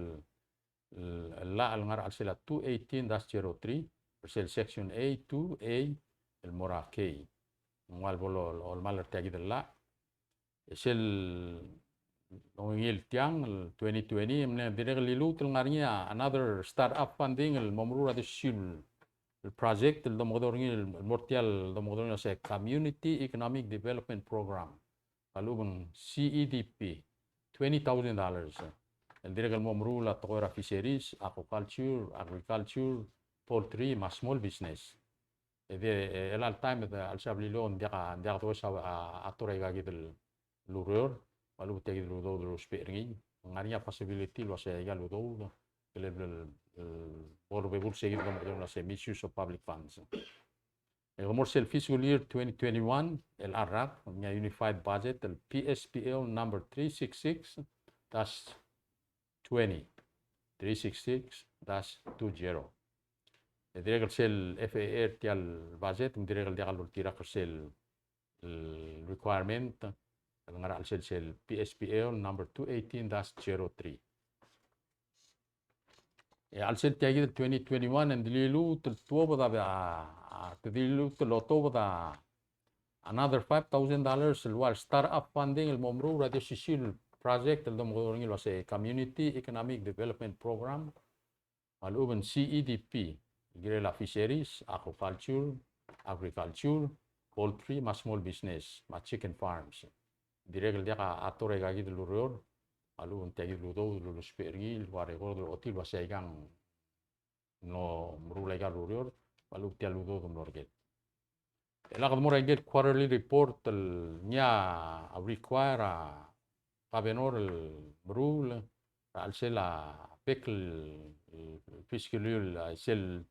el, el llach el ngar er a chelsel a two eighteen dash zero three, er sel section A, two A, el mo er a K. Ng ua el bo lo, lo, lolemall er tia kid el llach. E sel ongil tiang, el twenty twenty, e mle dirrek el liluut el ngar er ngii a another startup funding, el mo meruul er a di osisiu el project, el domekedong er ngii, el mo er tia el domekedong er ngii el se Community Economic Development Program. A lechub e ng C E D P, twenty thousand dollars. El dirrek el mo meruul a tekoi er a fisheries, aquaculture, agriculture, poultry, me a small business. E di, e, el all time, e, a chelsel a Beliliou, ng diak a, ng diak a does a, a, a tor aika kid el ureor, me a lechub e tia kid el udoud el lousbech er ngii. Ng ngar er ngii a possibility el uase aika el udoud, el, el, el, el, bo lobebul sei kid el domekedong el se misuse of public funds. E kede mo er sel fiscal year twenty twenty-one, el rak, ngii a unified budget, el P S B L number three six six dash twenty, three six six dash two zero. E dirrek el sel F A A er tia el budget, ng dirrek el diak loltirakl er sel, el requirement, el ngar er a chelsel sel P S B L number two eighteen dash zero three. E a chelsel tia kid el twenty twenty-one, e ng di liluut el tuobed a, a, a, te di liluut el otobed a another five thousand dollars el ua el startup funding el mo meruul er a di osisiu el project el domekedong er ngii el uase Community Economic Development Program. Me a lechub e ng C E D P, el kirel a fisheries, aquaculture, agriculture, poultry, me a small business, me a chicken farms. Dirrek el diak a tor aika kid el ureor, me a lechub e ng tia kid el udoud el lousbech er ngii, el ua record el ochotii el uase aika ng mlo meruul aika el ureor, me a lechub e tia el udoud el mlo er ker. E a kede mo er a ikel quarterly report el ngii a require a governor el meruul er a chelsel a bek el, el fiscal year, a sel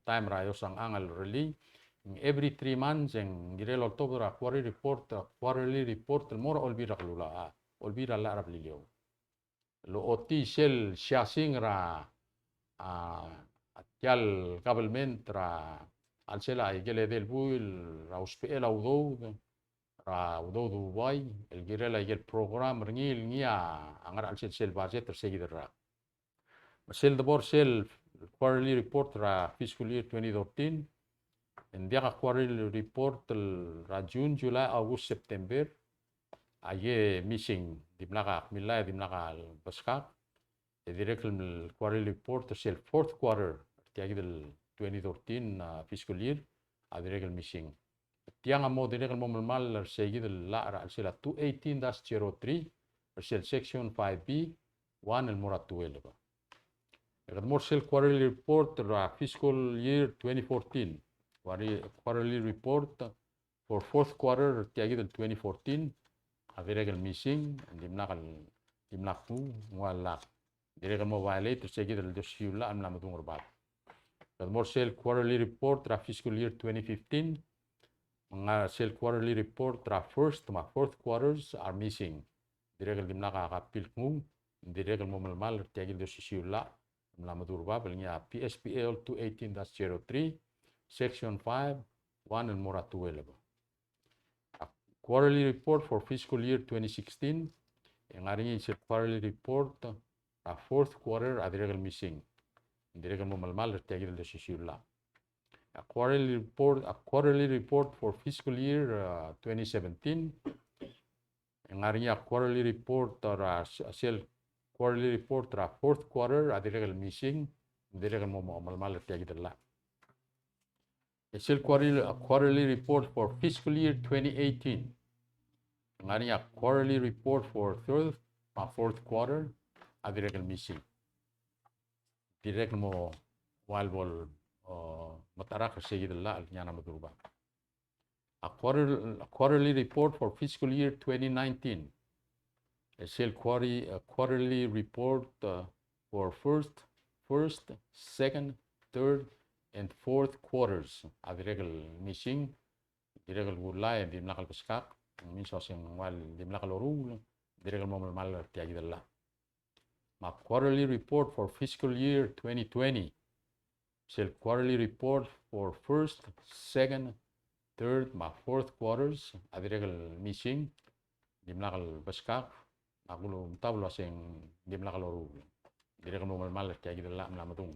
time er a iosang el rellii, every three months e ng kirel oltobed er a quarterly report, quarterly report el mo er a Olbiil er a Kelulau, a, Olbiil er a Llach er a Beliliou. El ochotii sel siasing er a, a, tia el government er a chelsel a ikel edei el buil er a usbechel a udoud, er a udoud el buai, el kirel a ikel program er ngii el ngii a ngar er a chelsel sel budget er se kid el rak. Me sel debo er sel quarterly report er a fiscal year twenty thirteen, e ng diak a quarterly report el er a June, July, August, September, a ikel missing, dimlak a kmillai, dimlak a lebeskak, e dirrek el quarterly report er sel fourth quarter er tia kid el twenty thirteen, a, fiscal year, a dirrek el missing. Tiang a mo dirrek el mo melemall er se kid el llach er a chelsel a two eighteen dash zero three, er sel section five B one el mo er a twelve. E kede mo er sel quarterly report er a fiscal year twenty fourteen. Quarterly, quarterly report for fourth quarter er tia kid el twenty fourteen, a dirrek el missing, dimlak el, dimlak kmu, ng ua el lak. Dirrek el mo violate er se kid el di osisiu el llach el mla medung er bab. Kede mo er sel quarterly report er a fiscal year twenty fifteen, me ng ngar er sel quarterly report er a first me a fourth quarters are missing. Dirrek el dimlak a kapiil kmu, dirrek el mo melemall er tia kid el di osisiu el llach el mla medung er bab el ngii a P S B L two eighteen dash zero three, section five, one el mo er a twelve. A quarterly report for fiscal year twenty sixteen, e ng ngar er ngii sel quarterly report er a fourth quarter a dirrek el missing. Dirrek el mo melemall er tia kid el di osisiu el llach. A quarterly report, a quarterly report for fiscal year, uh, twenty seventeen, e ng ngar er ngii a quarterly report er a s-, sel quarterly report er a fourth quarter a dirrek el missing, dirrek el mo, mo melemall er tia kid el llach. E sel quarterly, a quarterly report for fiscal year twenty eighteen, e ng ngar er ngii a quarterly report for third, uh, fourth quarter, a dirrek el missing. Dirrek el mo ua el bo, uh, metarak er se kid el llach el ngii a mla medung er bab. A quarter-, a quarterly report for fiscal year twenty nineteen. E sel quarterly, a quarterly report, uh, for first, first, second, third, and fourth quarters a dirrek el mising, dirrek el kullai, dimlak el beskak, means a se ng ua dimlak el loruul, dirrek el mo melemall er tia kid el llach. Me a quarterly report for fiscal year twenty twenty. Sel quarterly report for first, second, third, me a fourth quarters a dirrek el mising, dimlak el beskak, me a kulumtab el ua se ng dimlak el loruul, dirrek el mo melemall er tia kid el llach el mla medung.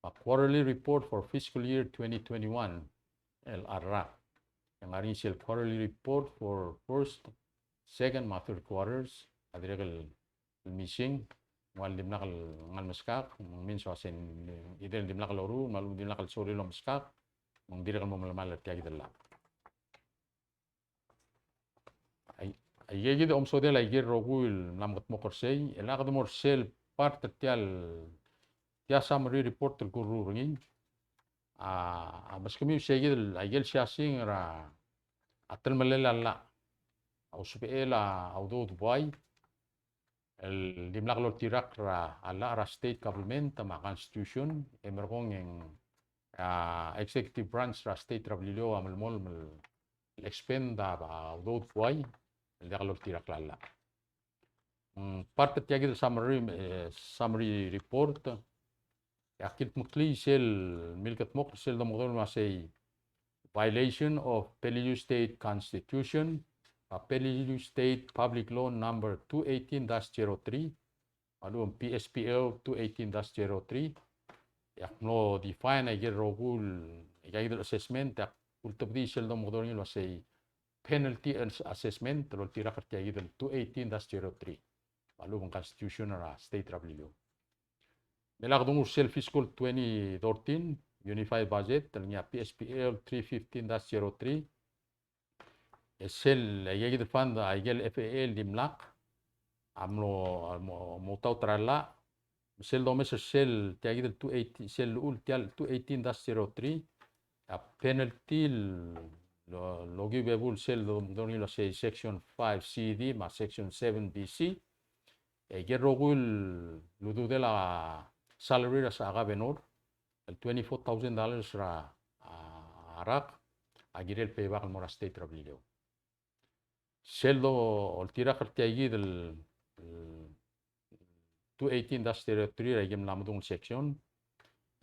A quarterly report for fiscal year twenty twenty-one, el a rak. E ng ngar er ngii sel quarterly report for first, second, me a third quarters a dirrek el mising, ng ua dimlak el ngar el meskak, means a se ng either dimlak el loruul, me a lechub dimlak el sorir el omeskak, me ng dirrek el mo melemall er tia kid el llach. Ai, aike kid a omesodel aike el rokui el mla mekedmokl er sei, e le kede mo er sel part er tia el, tia summary report el kuruul er ngii. A, a meskemiu sei kid el, aike el siasing er a, a telemellel a llach, a usbechel a udoud buai, el dimlak loltirakl er a llach er a state government me a constitution, e merekong e ng, a, executive branch er a state er a Beliliou a melemolem el expend a, a udoud buai el diak loltirakl a llach. Mm, part er tia kid el summary, e, summary report, e a kildmeklii sel milkedmokl sel domekedong el ua sei violation of Peleliu State Constitution, a Peleliu State Public Law number two eighteen dash zero three, me a lechub P S P L two eighteen dash zero three. E ak mlo define aike el rokui el, aike el assessment, e ak ultebedii sel domekedong el ua sei penalty ass-, assessment, el oltirakl er tia kid el two eighteen dash zero three. Me a lechub ng constitution er a state er a Beliliou. Me lak dongu er sel fiscal twenty thirteen unified budget, el ngii a P S P L three fifteen dash zero three. E sel, aike kid el fund, aike el F A A el dimlak, a mlo, a mo, mo taut er a llach, sel domes er sel, tia kid el two eighty, sel llechul tia el two eighteen dash zero three, a penalty el lo, lokiu bebul sel do, domengur el ua sei section five C D me a section seven B C. E aike el rokui el ududel a salary er a governor, el twenty-four thousand dollars er a, a, a rak, a kirel payback el mo er a state er a Beliliou. Sel do, oltirakl er tia kid el, el two eighteen dash zero three er a ikel mla medung el section,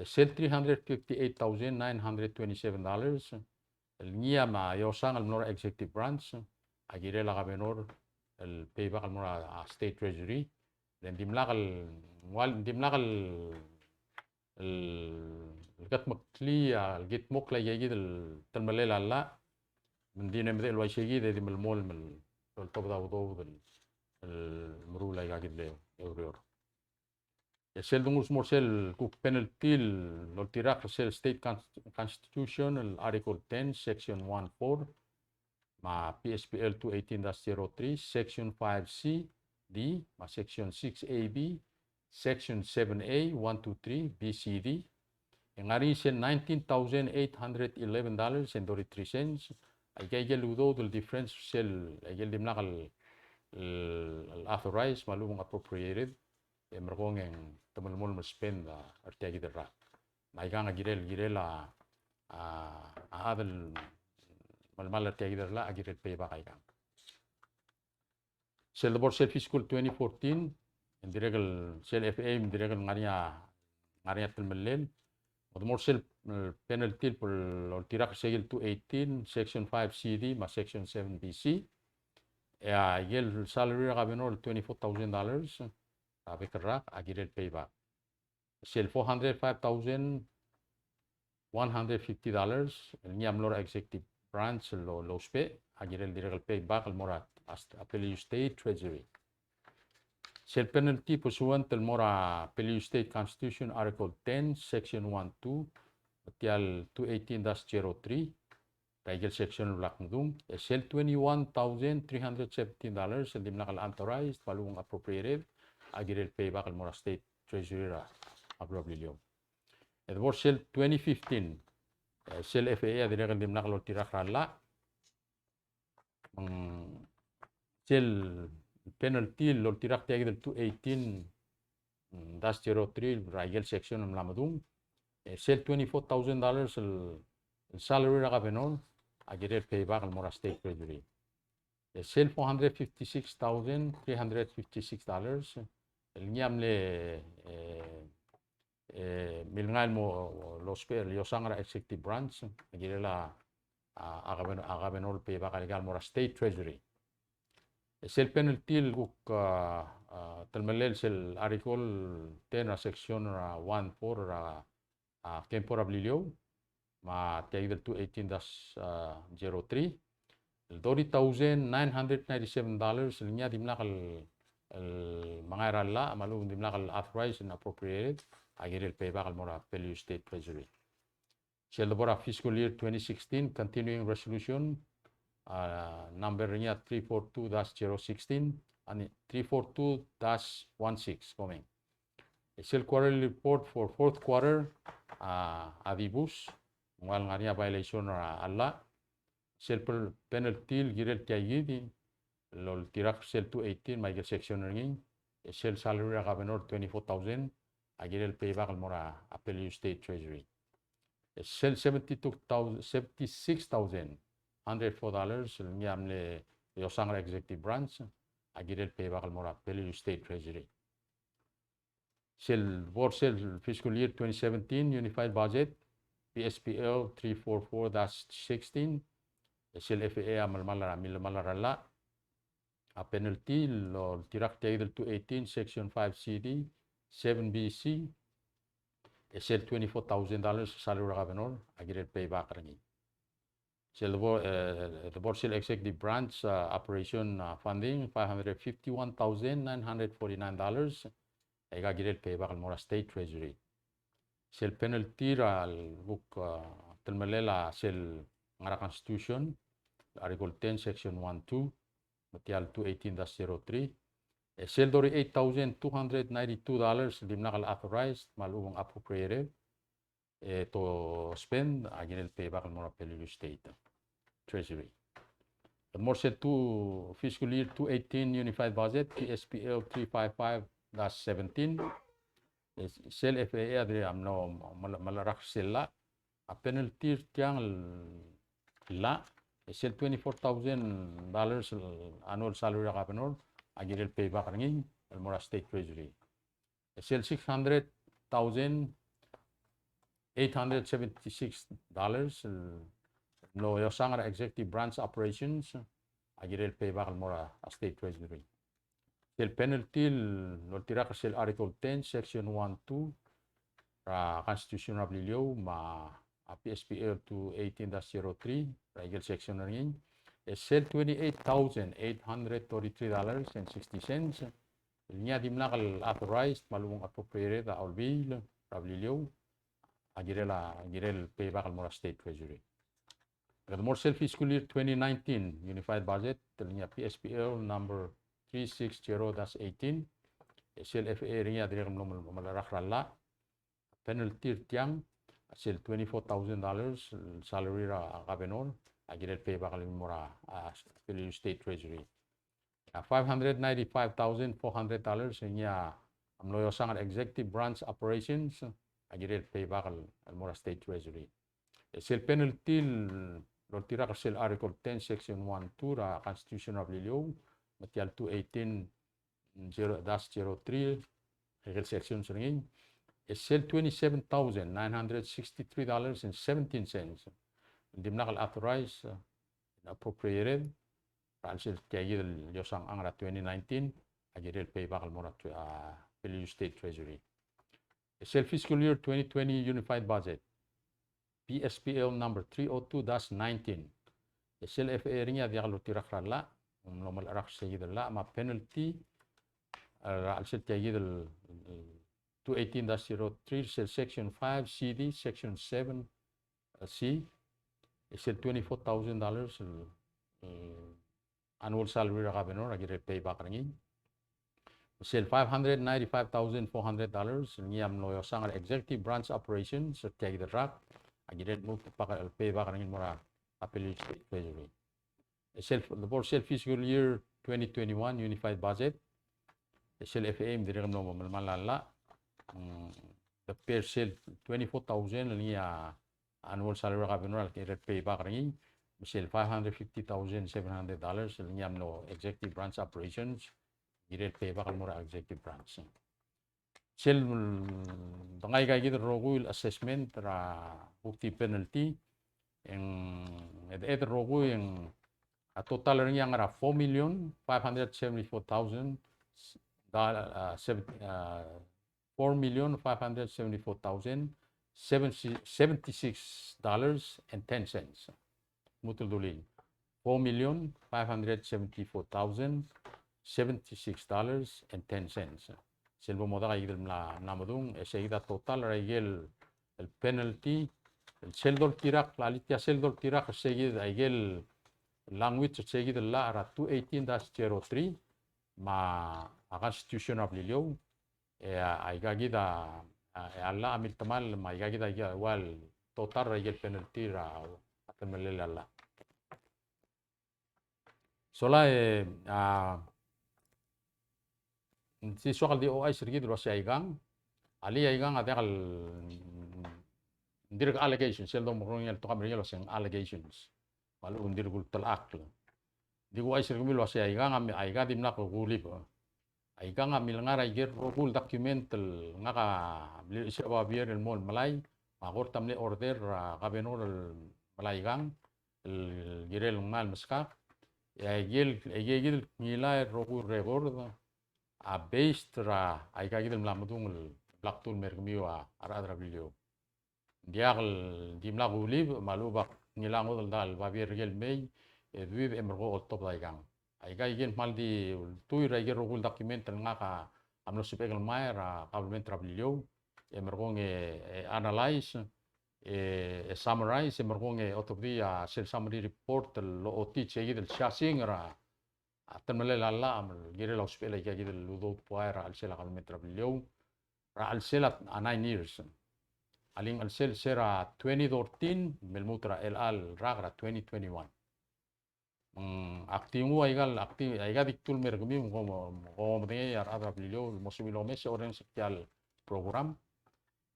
e sel three hundred fifty-eight thousand nine hundred twenty-seven dollars, el ngii a me a iosang el mlo er a executive branch, a kirel a governor el payback el mo er a, a state treasury, le ng dimlak el, ng ua, ng dimlak el el, el kedmeklii a, el kildmokl aike kid el telemellel a llach, me ng di mle medechel el uaisei kid e di melemolem el, el oltobed a udoud el, el meruul aika kid el ureor. E sel dongus mo er sel kuk penalty el oltirakl er sel state cons-, constitution el article ten, section one four, me a P S P L two eighteen dash zero three, section five C D, me a section six A B, section seven A, one, two, three, B, C, D. E ng ngar er ngii sel nineteen thousand eight hundred eleven dollars and thirty-three cents. Aike, aike el udoud el difference sel, aike el dimlak el, el, el authorize me a lechub e ng appropriated. E merekong e ng te melemolem el spend a, er tia kid el rak. Me aikang a kirel, kirel a, a, a chad el melemall er tia kid el rak a kirel payback aikang. Sel debo er sel fiscal twenty fourteen, e ng dirrek el sel F A A, e ng dirrek el ngar er ngii a, ngar er ngii a telemellel. Me debo er sel, eh, penalty el oltirakl er se el two eighteen, section five C D, me a section seven B C. E a, aike el salary er a governor el twenty-four thousand dollars, a bek el rak, a kirel payback. Sel four hundred five thousand one hundred fifty dollars, el ngii a mlo er a executive branch el lo, lousbech, a kirel dirrek el payback el mo er a, a Peleliu State Treasury. Sel penalty pursuant el mo er a Peleliu State Constitution Article ten, section one two, tia el two eighteen dash zero three, er a ikel section el bla kmedung, e sel twenty-one thousand three hundred seventeen dollars, el dimlak el authorized, me a lechub e ng appropriated, a kirel payback el mo er a state treasury er a, a beluu er a Beliliou. E debo er sel twenty fifteen, e sel F A A a dirrek el dimlak el oltirakl er a llach, Sel penalty el oltirakl tia kid el two eighteen dash zero three er a ikel section el mla medung, e sel twenty-four thousand dollars el, el salary er a governor a kirel payback el mo er a state treasury. E sel four hundred fifty-six thousand three hundred fifty-six dollars el ngii a mle, e, e, milngai el mo lousbech el iosang er a executive branch a kirel a, a, a governor, a governor el payback er ngii el mo er a state treasury. E sel penalty el kuk, a, a, telemellel sel article ten er a section er a one four er a, a, kempo er a Beliliou, me tia kid el two eighteen dash zero three, el thirty thousand nine hundred ninety-seven dollars el ngii a dimlak el, el mengai er a llach, me a lechub e ng dimlak el authorize and appropriated a kirel payback el mo er a Peleliu State Treasury. Sel debo er a fiscal year twenty sixteen continuing resolution, a, number er ngii a three four two dash zero sixteen, and three four two dash one six, komeng. E sel quarterly report for fourth quarter, a, a dibus, ng ua el ngar er ngii a violation er a llach. Sel per-, penalty el kirel tia kid el oltirakl sel two eighteen me a ikel section er ngii, e sel salary er a governor twenty-four thousand a kirel payback el mo er a Peleliu State Treasury. E sel seventy-two thousand, seventy-six thousand hundred four dollars el ngii a mle iosang er a executive branch a kirel payback el mo er a Peleliu State Treasury. Sel debo er sel fiscal year twenty seventeen unified budget, P S P L three four four dash sixteen, e sel F A A a melemall er a, melemall er a llach, a penalty el oltirakl tia kid el two eighteen section five C D seven B C, e sel twenty-four thousand dollars salary er a governor a kirel payback er ngii. Sel debo, e, debo er sel executive branch, a, operation, a, funding, five hundred fifty-one thousand nine hundred forty-nine dollars, e aika a kirel payback el mo er a state treasury. Sel penalty er a kuk, a, telemellel a sel ngar er a constitution, article ten section one two, me tia el two eighteen dash zero three, e sel thirty-eight thousand two hundred ninety-two dollars el dimlak el authorized me a lechub e ng appropriated, e, to spend a kirel payback el mo er a Peleliu State Treasury. Kede mo er sel two, fiscal year two eighteen unified budget, P S P L three five five dash seventeen, e, sel F A A a dirrek el mlo, mle, mle rak sel llach, a penalty er tiang el llach, e sel twenty-four thousand dollars el annual salary er a governor a kirel payback er ngii el mo er a state treasury. E sel six hundred thousand eight hundred seventy-six dollars el mlo iosang er a executive branch operations a kirel payback el mo er a state treasury. Sel penalty el oltirakl er sel article ten section one two er a constitution er a Beliliou me a P S P L two eighteen dash zero three er a ikel section er ngii, e sel twenty-eight thousand eight hundred thirty-three dollars and sixty cents el ngii a dimlak el authorized me a lechub e ng appropriated a Olbiil er a Beliliou a kirel, a kirel payback el mo er a state treasury. Kede mo er sel fiscal year twenty nineteen unified budget el ngii a P S P L number three six zero dash eighteen, e sel F A A er ngii a dirrek el mlo, mle, mle rak er a llach, penalty er tiang a sel twenty-four thousand dollars el salary er a governor a kirel payback el mo er a, a, Peleliu State Treasury. A five hundred ninety-five thousand four hundred dollars el ngii a mlo iosang er a executive branch operations a kirel payback el, el mo er a state treasury. E sel penalty el oltirakl er sel article ten section one two er a constitution er a Beliliou, me tia el two eighteen zero dash zero three, ikel section er ngii, e sel twenty-seven thousand nine hundred sixty-three dollars and seventeen cents el dimlak el authorized, uh, appropriated er a chelsel tia kid el iosang er a twenty nineteen a kirel payback el mo er a, uh, Peleliu State Treasury. E sel fiscal year twenty twenty unified budget, P S P L number three oh two dash nineteen. E sel F A A er ngii a diak loltirakl er a llach, ng mlo melecherakl er se kid el llach, me a penalty er a chelsel tia kid el, el two eighteen dash zero three, sel section five C D, section seven, uh, C, e sel twenty-four thousand dollars el, el annual salary er a governor a kirel payback er ngii. Sel five hundred ninety-five thousand four hundred dollars el ngii a mlo iosang er a executive branch operations er tia kid el rak a kirel mo payback, payback er ngii el mo er a Peleliu State Treasury. Sel, the board sel fiscal year twenty twenty-one unified budget. E sel F A me dirrek el mlo melemall a llach. Mm, the per sel twenty-four thousand el ngii a annual salary er a governor el kirel payback er ngii. Me sel five hundred fifty thousand seven hundred dollars el ngii a mlo executive branch operations, kirel payback el mo er a executive branch. Sel dengai aika kid el rokui el assessment er a kuk di penalty, e ng, e, e rokui e ng, a total er ngii a ngar er a four million five hundred seventy-four thousand, uh, seven, uh, four million five hundred seventy-four thousand seventy, seventy-six dollars and ten cents. Lmuut el dulii. Four million five hundred seventy-four thousand seventy-six dollars and ten cents. Sel bo modak aika kid el mla, mla medung, e sei kid a total er aike el, el penalty, el sel doltirakl, a litia sel doltirakl, sei kid aike el language, sei kid el llach er a two eighteen dash zero three, me a Constitution er a Beliliou, e a, aika kid a, a, e a llach a miltemall, me aika kid a, aika ua el total er aike el penalty er a, a telemellel a llach. Sola e, a, ng di soak el di ouchais er kid el uasei aikang, alii, aikang a diak el, ng dirk allegations, sel domereng el tekoi er ngii el uasei ng allegations. Me a lechub e ng dirk ultelechakl. Ng di kuchais er kemiu el uasei aikang a, aika dimlak kulib. Aikang a mle ngar er aike el rokui el document el ngak a mle chisel a babier el mo melai, me a kort a mle order er a governor el melai aikang, el kirel ngmai el meskak, e aike el, aike kid el ngilai el rokui el record a based er a aika kid el mla medung el bla kdu el mer kemiu a rechad er a Beliliou. Ng diak el dimlak kulib, me a lechub ak ngilai a ngodech el dal babier er ker el mei, e duubech e merekong e oltobed aikang. Aika kid el kmal di ultuil er aike el rokui el document el ngak a mlo sebechek el ngmai er a government er a Beliliou, e merekong e, e analyze, e, e summarize, e merekong e otobedii a sel summary report el ochotii sei kid el siasing er a, a telemellel a llach, me ng kirel a usbechel aika kid el udoud el buai er a chelsel a government er a Beliliou er a chelsel a, a nine years. A le ng chelsel se er a twenty thirteen, me lmuut er a chelecha el rak er a twenty twenty-one. Mm, ak di nguu aika el, ak di, aika di kdu el mer kemiu, kom, kom medengei a rechad er a Beliliou el mo sebechir el omes e orrenges er tia el program.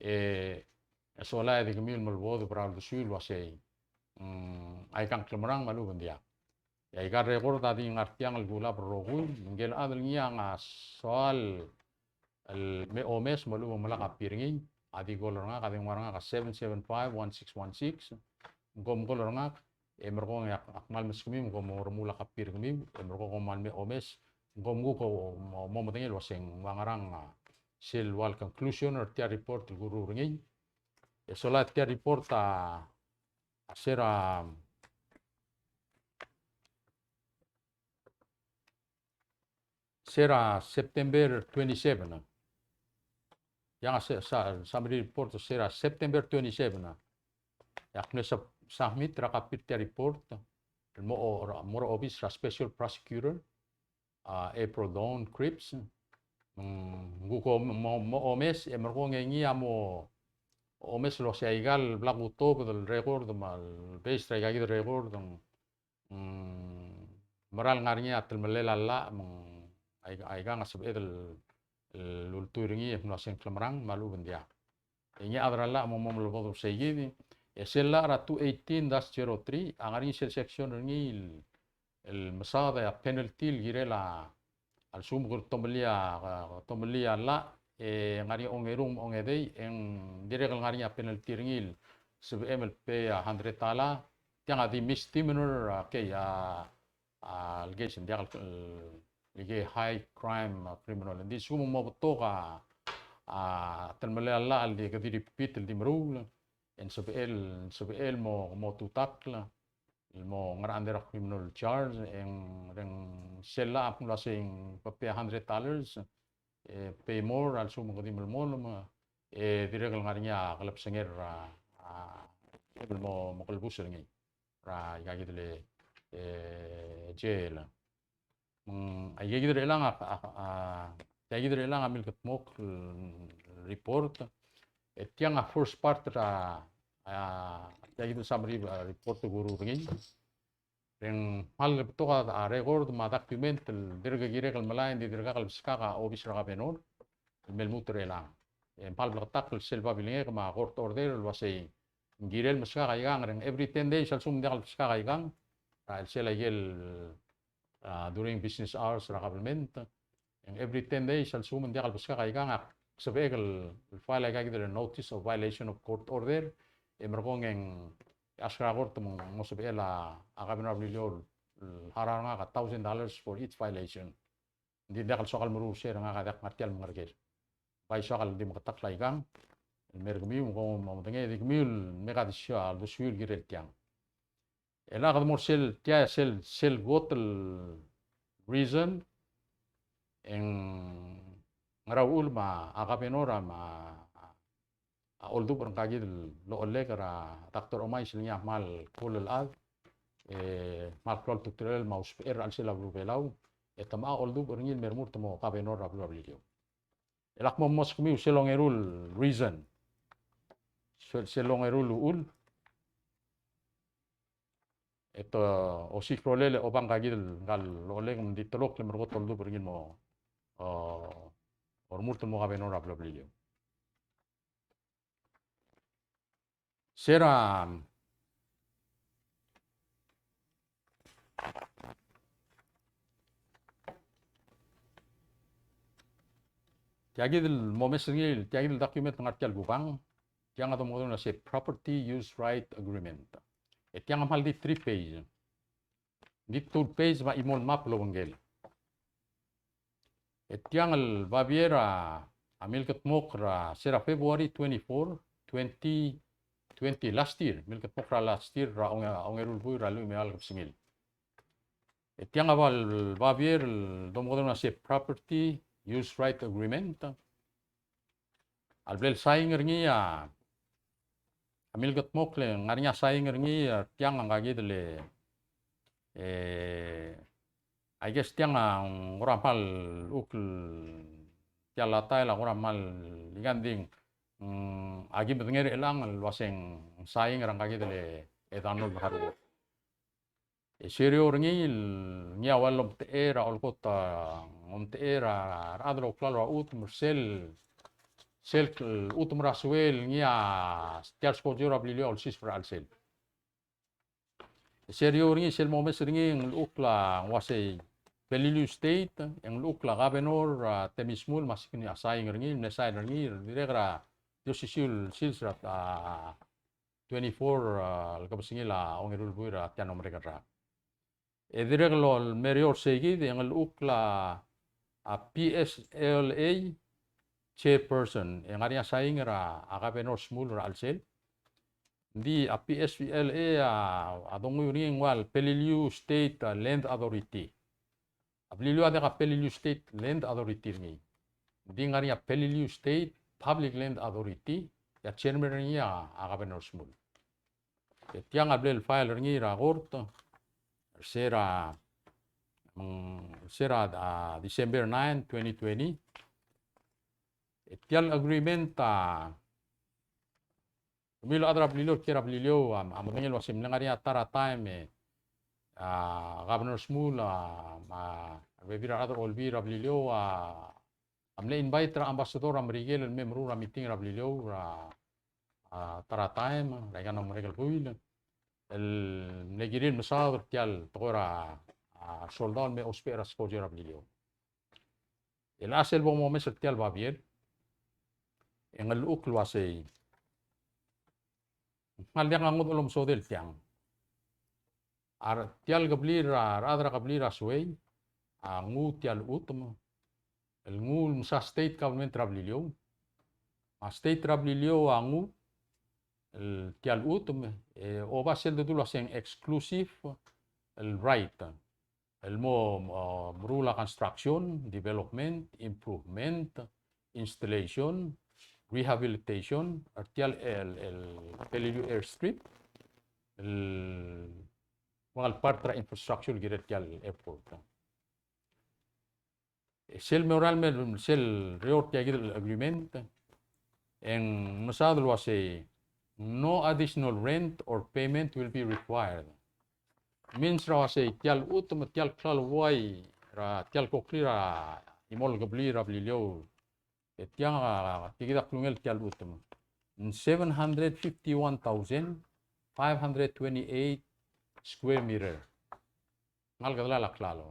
E, e sola e di kemiu el melebodeb er a uldesuir el uasei, mm, aikang klemerang me a lechub e ng diak. E aika el record a di ngar tiang el kulab el rokui, me ngike el chad el ngii a soal el me omes me a lechub e ng melai a copy er ngii, a di call er ngak, a di nguu er ngak a seven seven five one six one six. Ng kom call er ngak, e merekong e ak, ak kmal meskemiu, me kom mo remuul a copy er kemiu, e merekong kom kmal me omes, ng kom kuk mo, mo medengei el uasei ng ua ngerang a sel ua el conclusion er tia el report el kuruul er ngii. E sola tia el report a, a se er a, se er a September twenty-seven a. Tiang a se, sa, summary report se er a September twenty-seven a. E ak mle sub-, submit er a copy er tia el report el mo, mo er a obis er a special prosecutor, a, April Dawn Cripps. Mm, ng kuk mo, mo, mo omes, e merekong e ngii a mo omes el uasei aika el bla kutobed el record, me a le based er aika kid el record, ng, mm, mera el ngar er ngii a telemellel a llach, me ng aika, aikang a sebeched el, el ultuil er ngii e mlo uasei ng klemerang me a lechub e ng diak. E ngii a chad er a llach a mo, mo melebodeb er sei kid. E sel llach er a two eighteen dash zero three, a ngar er ngii sel section er ngii el, el mesaod a penalty el kirel a, a lsekum ke tomellii a, ke tomellii a llach, e ngar er ngii a ongerung me a ongedei, e ng dirrek el ngar er ngii a penalty er ngii el sebechem el pay a hundred dollar, tiang a di misdemeanor, a, okay, a, a, allegation, diak el, el, el high crime, a, criminal. Ng di lsekum ng mo betok a, a, telemellel a llach el di, ke di repeat el di meruul, e ng sebechel, sebechel mo, mo tutakl el mo ngar er a under a criminal charge, e ng, e ng sel llach a kmo uasei ng pay a hundred dollars, e pay more a lsekum ke di melemolem, e dirrek el ngar er ngii a kelebesengel er a, a, el mo, mo kelebus er ngii er aika kid el, e, jail. Mm, aika kid er chelechang a, a, a, aika kid er chelechang a milkedmokl el report. E tiang a first part er a, a, aika kid el summary, a, report el kuruul er ngii. E ng kmal betok a record me a document el dirk kirek el melai, ng di dirkak lebeskak a obis er a governor el me lmuut er chelechang. E ng kmal bleketakl sel babilngek me a court order el uasei ng kirel meskak aikang, e ng every ten days a lsekum ng diak lebeskak aikang, er a chelsel aikel, a, during business hours er a government, e ng every ten days a lsekum ng diak lebeskak aikang, ak sebechek el file aika kid el notice of violation of court order, e merekong e ng ask er a court me ng mo sebechel a governor er a Beliliou el harau er ngak a thousand dollars for each violation. Ng di diak el soak el meruul er sei, ngak a diak ngar tia el mengereker. Bai soak el di meketakl aikang el mer kemiu, me kom mo medengei, e di kemiu el mekadisio a uldesuiu el kirel tiang. E le kede mo er sel, tia sel, sel kot el reason e ng ngera uchul me a governor a, a oldubech er ngka kid el ochellek er a Doctor Omais el ngii a kmal cool el chad, e kmal klou a ultutelel me a usbechel er a chelsel a beluu er a Belau, e te mla oldubech er ngii el me remurt el mo governor er a beluu er a Beliliou. E le ak mo meskemiu sel ongeru el reason. Sel, sel ongeru el uchul. E te osiik a rolel e oba ngka kid el ngka el ochellek me ng di telokl el me rekot oldubech er ngii el mo, o, remurt el mo governor er a beluu er a Beliliou. Se er a, tia kid el mo omes er ngii, tia kid el document el ngar tia el kubang, tiang a domekedong el uasei Property Use Right Agreement. E tiang a kmal di three page. Ng di two page me a chimo el map el obengkel. E tiang el babier a, a milkedmokl er a, se er a February twenty-four, twenty twenty, last year, milkedmokl er a last year er a onge-, ongeru el buil er a lluich me a eua el kebesengil. E tiang a bal-, babier el domekedong el uasei Property Use Right Agreement. A le ble el saing er ngii a, a milkedmokl e ng ngar er ngii a saing er ngii, e tiang a ngka kid el, e, I guess tiang a ng kora kmal uchul tia el tael a kora kmal ikang, ng di, mm, aki medengei er chelechang el uasei ng saing er a ngka kid el, e, Donald Haruo. E se er eou er ngii el ngii a ua lomtechei er a olkot, a, omtechei er a rechad el ouklalo er a chutem er sel, sel chutem er a suei el ngii a tia el skojo er a Beliliou a olsiseb er a chelsel. E se er eou er ngii sel mo omes er ngii e ng llechukl a uasei Peleliu State, e ng llechukl a governor, a, Temmy Shmull me a sign, a, saing er ngii, mle sain er ngii, dirrek er a di osisiu el sils er a, a, twenty-four, a, el kebesengil a ongeru el buil er a tia el mlo merek el rak. E dirrek el mlo er eou er sei kid, e ng llechukl a, a, P S L A chairperson, e ng ngar er ngii a saing er a, a, governor Shmull er a chelsel. Ng di a P S L A a, a donguiu er ngii ng ua el Peleliu State, a, Land Authority. A Beliliou a diak a Peleliu State Land Authority er ngii. Ng di ngar er ngii a Peleliu State Public Land Authority, e a chairman er ngii a, a, governor Shmull. E tiang a ble el file er ngii er a court, er se er a, mm, er se er a, a, December nine, twenty twenty. E tia el agreement a, kemiu el chad er a Beliliou, kiei er a Beliliou, a, a medengei el uasei mle ngar er ngii a ta er a taem e, a, governor Shmull, a, me a rebebil er a rechad er a olbiil er a Beliliou, a, a mle invite er a ambassador er a Merikel el me meruul er a meeting er a Beliliou er a, a, ta er a taem, er a ikang el mlo merek el buil, el mle kirir el mesaod er tia el tekoi er a, a, soldau el me ousbech er a skojo er a Beliliou. E le sel bo momes er tia el babier, e ng llechukl el uasei ng kmal diak a ngodech el omesodel tiang. A re, tia el kebliil er a, rechad er a kebliil er a Suei a nguu tia el chutem el nguu el msa state government er a Beliliou. A state er a Beliliou a nguu el tia el chutem, e oba sel dedu el uaseng exclusive el right el mo, a, meruul a construction, development, improvement, installation, rehabilitation er tia el, el, el Peleliu Airstrip, el ua el part er a infrastructure el kirel tia el airport. E sel merael el mei, sel er eou er tia kid el agreement, e ng mesaod el uasei, no additional rent or payment will be required. Means er a uasei tia el chutem, tia el klalo el buai er a tia el koklii er a chimo el kebliil er a Beliliou. E tiang a, tia kid a klungel tia el chutem. Ng seven hundred fifty-one thousand five hundred twenty-eight square meter. Ngalek el delal a klalo.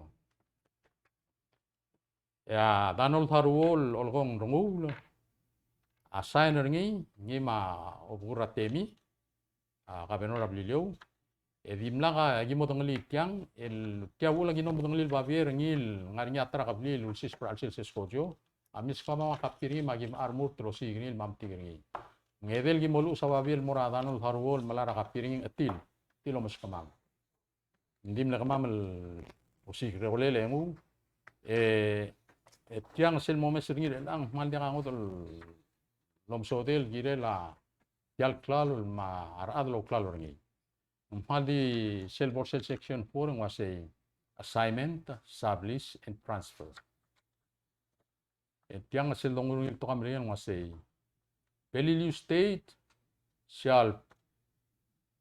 E a Donald Haruo el olekong Renguul a sign er ngii, ngii me a Obkur er a Temi, a governor er a Beliliou. E dimlak a ki modengelii tiang, el tia uchul a ki mo medengelii el babier er ngii el ngar er ngii a ta er a kebliil el ulsiseb er a chelsel sel skojo, a milskemam a copy er ngii me a ki mla remurt el osiik er ngii el mo metik er ngii. Ng edei el ki mo luches a babier el mo er a Donald Haruo el melai er a copy er ngii, ng chetil, chetil omeskemam. Ng di mle kemam el osiik er a rolel e nguu. E, e tiang sel momes er ngii er chelechang, ng kmal diak a ngodech el omesodel el kirel a tia el klalo me a rechad el ouklalo er ngii. Ng kmal di sel bo er sel section four, ng uasei assignment, sublease, and transfer. E tiang sel dongu er ngii el tekoi a meringel ng uasei, Peleliu State shall,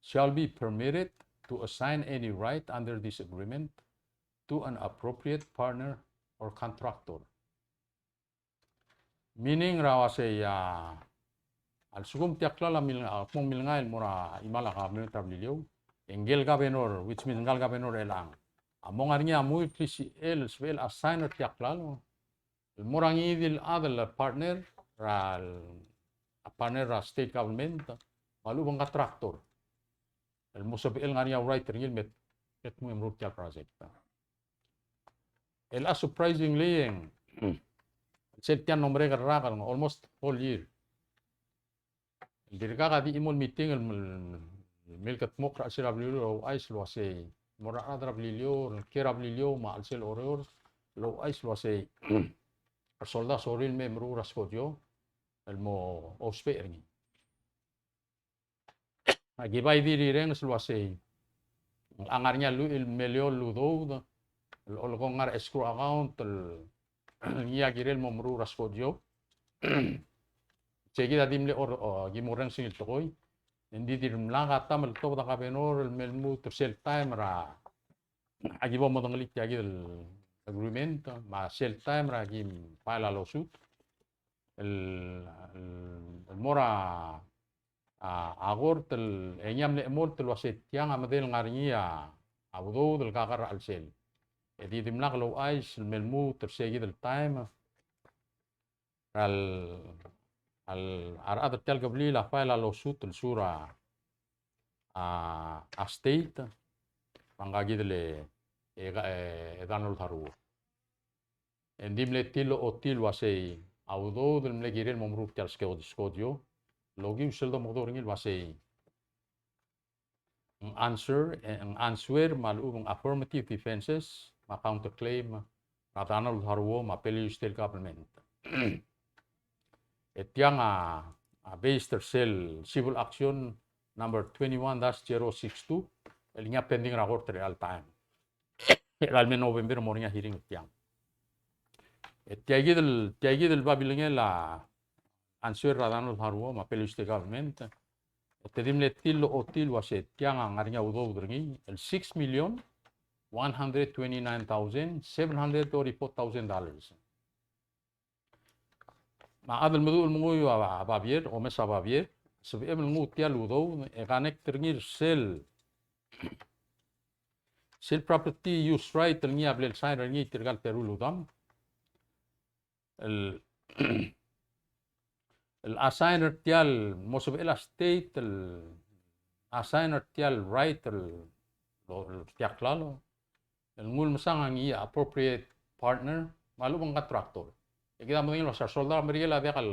shall be permitted to assign any right under this agreement to an appropriate partner or contractor. Meaning er a uasei a, a lsekum tia el klalo a mil, a kmo ng milengai el mo er a chimal a government er a Beliliou, e ngike el governor, which means ngika el governor er chelechang, a mo ngar er ngii a mui el klisichel el sebechel el assign er tia el klalo el mo er a ngii di el chad el partner er a, a partner er a state government me a lechub e ng contractor el mo sebechel ngar er ngii a right er ngii el me, me dmu e meruul tia el project. El a surprisingly, e ng sel tia el mlo merek el rak el almost whole year, dirkak a di chimo el meeting el mil, mil kedmokl er a chelsel a Beliliou el ouchais el uasei, mo er a rechad er a Beliliou, el kiei er a Beliliou me a chelsel Oreor, el ouchais el uasei a resoldau a sorir el me meruul er a skojo el mo ousbech er ngii. Aki bai di rirenges el uasei a ngar er ngii a lluich el miliol el udoud el olekong ngar er a escrow account el ngii a kirel el mo meruul er a skojo. Sei kid a di mle or, o, ki mo orrenges er ngii el tekoi. Ng di dimlak a taem el tobed a governor el me lmuut er sel taem er a, aki bo modengelii tia kid el agreement, me a sel taem er a ki file a lawsuit el, el, el mo er a, a, a kort el, e ngii a mle chemolt el uasei tiang a medal ngar er ngii a, a udoud el kakar er a chelsel. E di dimlak el ouchais el me lmuut er sei kid el taem er a, a rechad er tia el kebliil a file a lawsuit el sue er a, a, a state me ngka kid el, e, e, e Donald Haruo. E ng di mle tir el ochotii el uasei a udoud el mle kirel el mo meruul tia el skojo, skojo, el okiu sel domekedong er ngii el uasei ng answer, e, ng answer me a lechub e ng affirmative defenses me a counterclaim er a Donald Haruo me a Peleliu State Government. E tiang a, a based er sel civil action number twenty-one dash zero six two el ngii a pending er a kort er chelecha el taem. Er a leme November e mo er ngii a hearing er tiang. E tia kid el, tia kid el babilengel a answer er a Donald Haruo me a Peleliu State Government. E te di mle tir el ochotii el uasei tiang a ngar er ngii a udoud er ngii el six million one hundred twenty-nine thousand seven hundred thirty-four thousand dollars. Me a chad el meduch el menguiu a, a babier, omes a babier, sebechem el nguu tia el udoud e connect er ngii er sel, sel property use right el ngii a bla el sign er ngii tirka el teru el udam. El, el assign er tia el, mo sebechel a state el assign er tia el right el, lo, lo, tia el klalo el nguu el mesang a ngii a appropriate partner me a lechub e ng contractor. E kid a medengei el uasei a resoldau er a Merikel a diak el,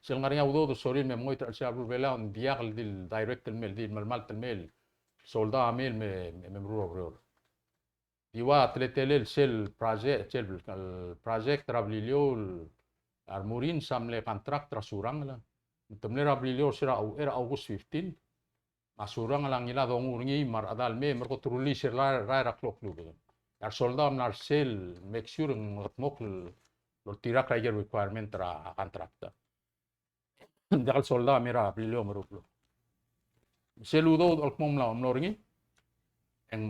sel ngar er ngii a udoud el sorir el me mengoit er a chelsel a beluu er a Belau, ng diak el di el direct el mei, di el melemalt el mei el soldau a mei el me, me, me meruul a ureor. Di ua teletelel sel project, sel, el project er a Beliliou el, a remarine a mle contract er a Surangel. Te mle er a Beliliou er se er a, er a August fifteen. Me a Surangel a ngilai a dongu er ngii me a rechedal mei, me ko te release er a, er a klokluut. E a resoldau a mla er sel make sure ng mengedmokl el oltirakl er a ikel requirement er a contract. Ng diak el soldau a mei er a Beliliou me a Beliliou. Sel udoud el kmo ng mla, mlo er ngii. E ng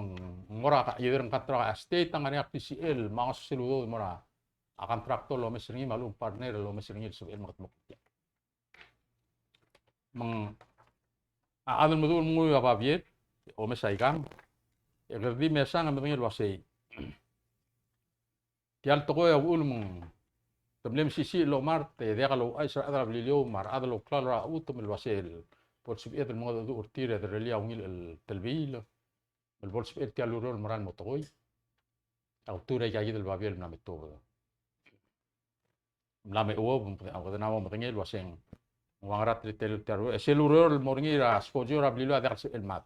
mo er a either ng contract a state a ngar er ngii a PCL, me a ngesel udoud el mo er a contractor el omes er ngii me a lechub e ng partner el omes er ngii el sebechel el mekedmokl. Me ng a chad el meduch el menguiu a babier, omes aikang, e kede di mesang e medengei el uasei tia el tekoi a uchul me te mle mesisiich el omart e diak louchais er a rechad er a Beliliou me a rechad el ouklalo er a chutem el uasei bo lsebeched el mengedecheduch er tir e derellii a ungil el telbiil el bo lsebechel tia el ureor el merael el mo tekoi. A ultuil er aikakid el babier el mla me tuobed. Mla me chuob, a kede mo medengei el uaseng ua ngera teletelel tia el ureor. E sel ureor el mo er ngii er a skojo er a Beliliou a diak el sebechel el mad.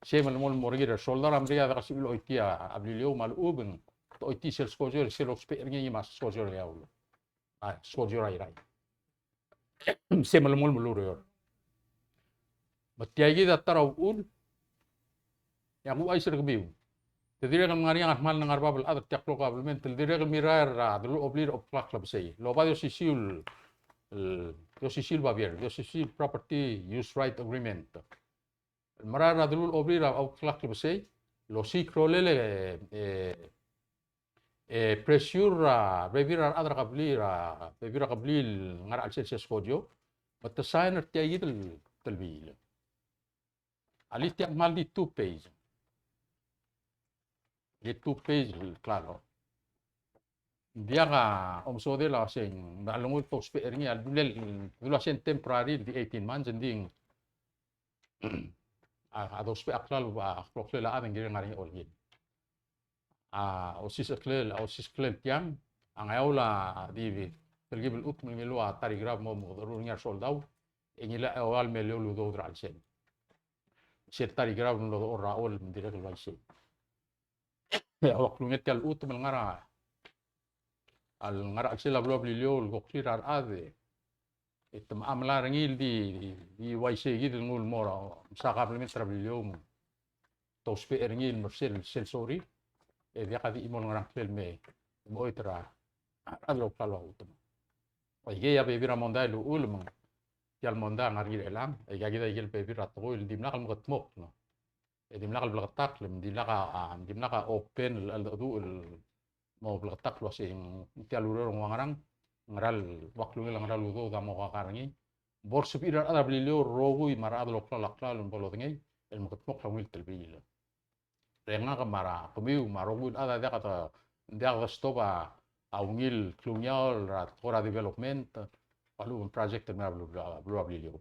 Sei me le mo el mo er ngii er a soldau er a Merikel a diak el sebechel el choitii a Beliliou me a lechub e ng te choitii sel skojo er sel ousbech er ngii me a skojo er a Ngeaur. A skojo er a Irrai. Sei me le mo el ureor. Me tiakid a ta er a uchul e ak ouchais er kemiu. Te dirrek el ngar er ngii a kmal ngar er bab el chad er tia el klou el government el dirrek el mirrael er a delul oblir a obekla el klebesei. Loba di osisiu el, el, di osisiu el babier, di osisiu el property use right agreement. El merael er a delul oblir a obekla el klebesei, el osiik a rolel e, e, e pressure er a bebil er a rechad er a kebliil, er a bebil er a kebliil el ngar er a chelsel sel skojo, me te sign er tiakid el telbiil. A list a kmal di two page. Di two page el klalo. Ng diak a omesodel a uaseng, me a lenguu el te ousbech er ngii a lulel, dulu a uaseng temporary el di eighteen months, ng di a, a dousbech a klalo a kloklel a chad e ng kirel ngar er ngii a olengit. A osisecheklel, a osisecheklel tiang, a Ngeaur a di telkib el chutem el ngiluu a ta er a Irrai el mo mekedecherur er ngii a resoldau, e ngilai a eua el miliol el udoud er a chelsel. Sel ta er a Irrai el mlo dechor er a Ollei me ng dirrek el uaisei. E a ua klungel tia el chutem el ngar er a, el ngar er a chelsel a beluu er a Beliliou el koklir a rechad e te mechamlai er ngii el di, di uaisei kid el nguu el mo er a, msa kabelment er a Beliliou me te ousbech er ngii el mo er sel, sel sorir, e diak a di chimo el ngerang el me, me oit er a, a rechad el ouklalo a chutem. Aikei a bebil er a mondai el uchul me ng tia el mondai a ngar er ngii er chelechang, aikakid a ikel bebil er a tekoi el dimlak el mekedmokl, no? E dimlak el bleketakl, me dimlak a, a, dimlak a open el, el, el, el mo bleketakl el uasei ng tia el ureor ng ua ngerang, ngera el ua klungel a ngera el udoud a mo kaka er ngii. Bo lsebechir a rechad er a Beliliou el rokui me a rechad el ouklalo a klalo el bo lodengei el mekedmokl a ungil telbiil. Er ngak me a kemiu me a rokui el chad a diak de, diak de stop a, a ungil klungiaol er a tekoi er a development, a lechub e ng project el mei er a beluu, beluu er a Beliliou.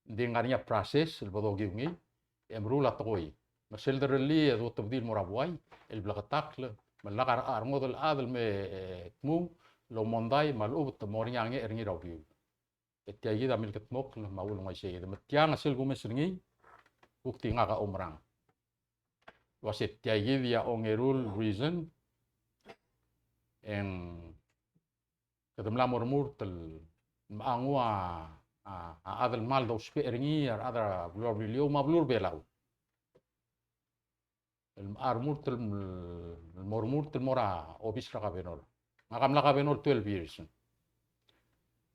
Ng di ngar er ngii a process el bo dokiu ngii, e meruul a tekoi. Me sel derellii e duotebedii el mo er a buai el bleketakl, me lak a, a rengodel el chad el me, e, dmu el oumondai me a lechub e te mo er ngii a ngecher er ngii er a uriul. E tia kid a milkedmokl me a uchul me uaisei kid. Me tiang a sel kumes er ngii, kuk di ngak a oumerang. Uase tia kid a ongeru el reason, e ng kede mla mo remurt el, me a nguu a, a, a chad el kmal dousbech er ngii a rechad er a beluu er a Beliliou me a beluu er a Belau. El, a remurt el, el mo remurt el mo er a obis er a kabenor. Ngak a mla kabenor twelve years.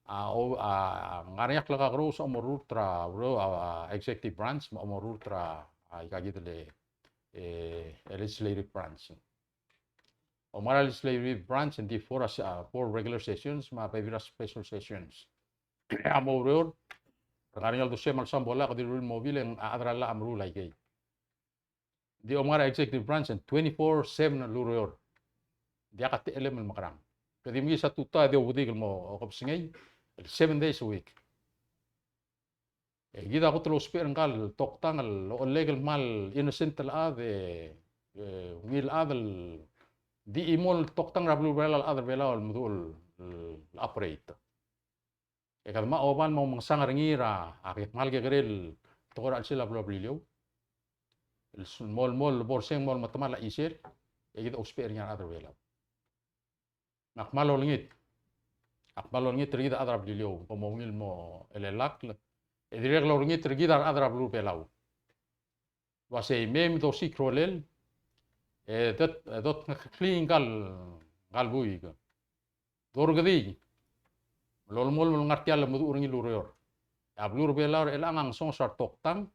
A, o, a, ngar er ngii a klekerous a omorurt er a, a, a executive branch, me a omorurt er a, a, ika kid el, e, e, legislative branch. Omngar er a legislative branch ng di four a, a, four regular sessions me a bebil er a special sessions. A mo oureor, ngar er ngii a uldesuem el sambolak, di rullii el mobil e ng a chad er a llach a meruul aikei. Di omngar er a executive branch e ng twenty-four seven el ureor. Diak a techellem el mekerang. Ke di mekis a tutau e di ouedikel el mo kebesengei, el seven days a week. E kid a kot el ousbech er ngka el toktang el ochellek el kmal innocent el chad e, e, ungil chad el di chimo el toktang er a beluu er a Belau el chad er a Belau el meduch el, el operate. E kede mo oba el mo mengesang er ngii er a, a kmal kekerei el tekoi er a chelsel a beluu er a Beliliou. El s-, mo, mo, bo er sel mo metemall a chisel, e kid a ousbech er ngii a rechad er a Belau. Ngak a kmal olengit. Ak kmal olengit er kid a chad er a Beliliou, kom ungil mo chelellakl. E dirrek el olengit er kid a rechad er a beluu er a Belau. Uasei mei me dosiik a rolel, e dot, e dotngeklii ngka el, ngka el buik. Dorkedii, lolemolem el ngar tia el lemeduch er ngii el ureor. E a beluu er a Belau er chelechang a ngesonges er a retoktang,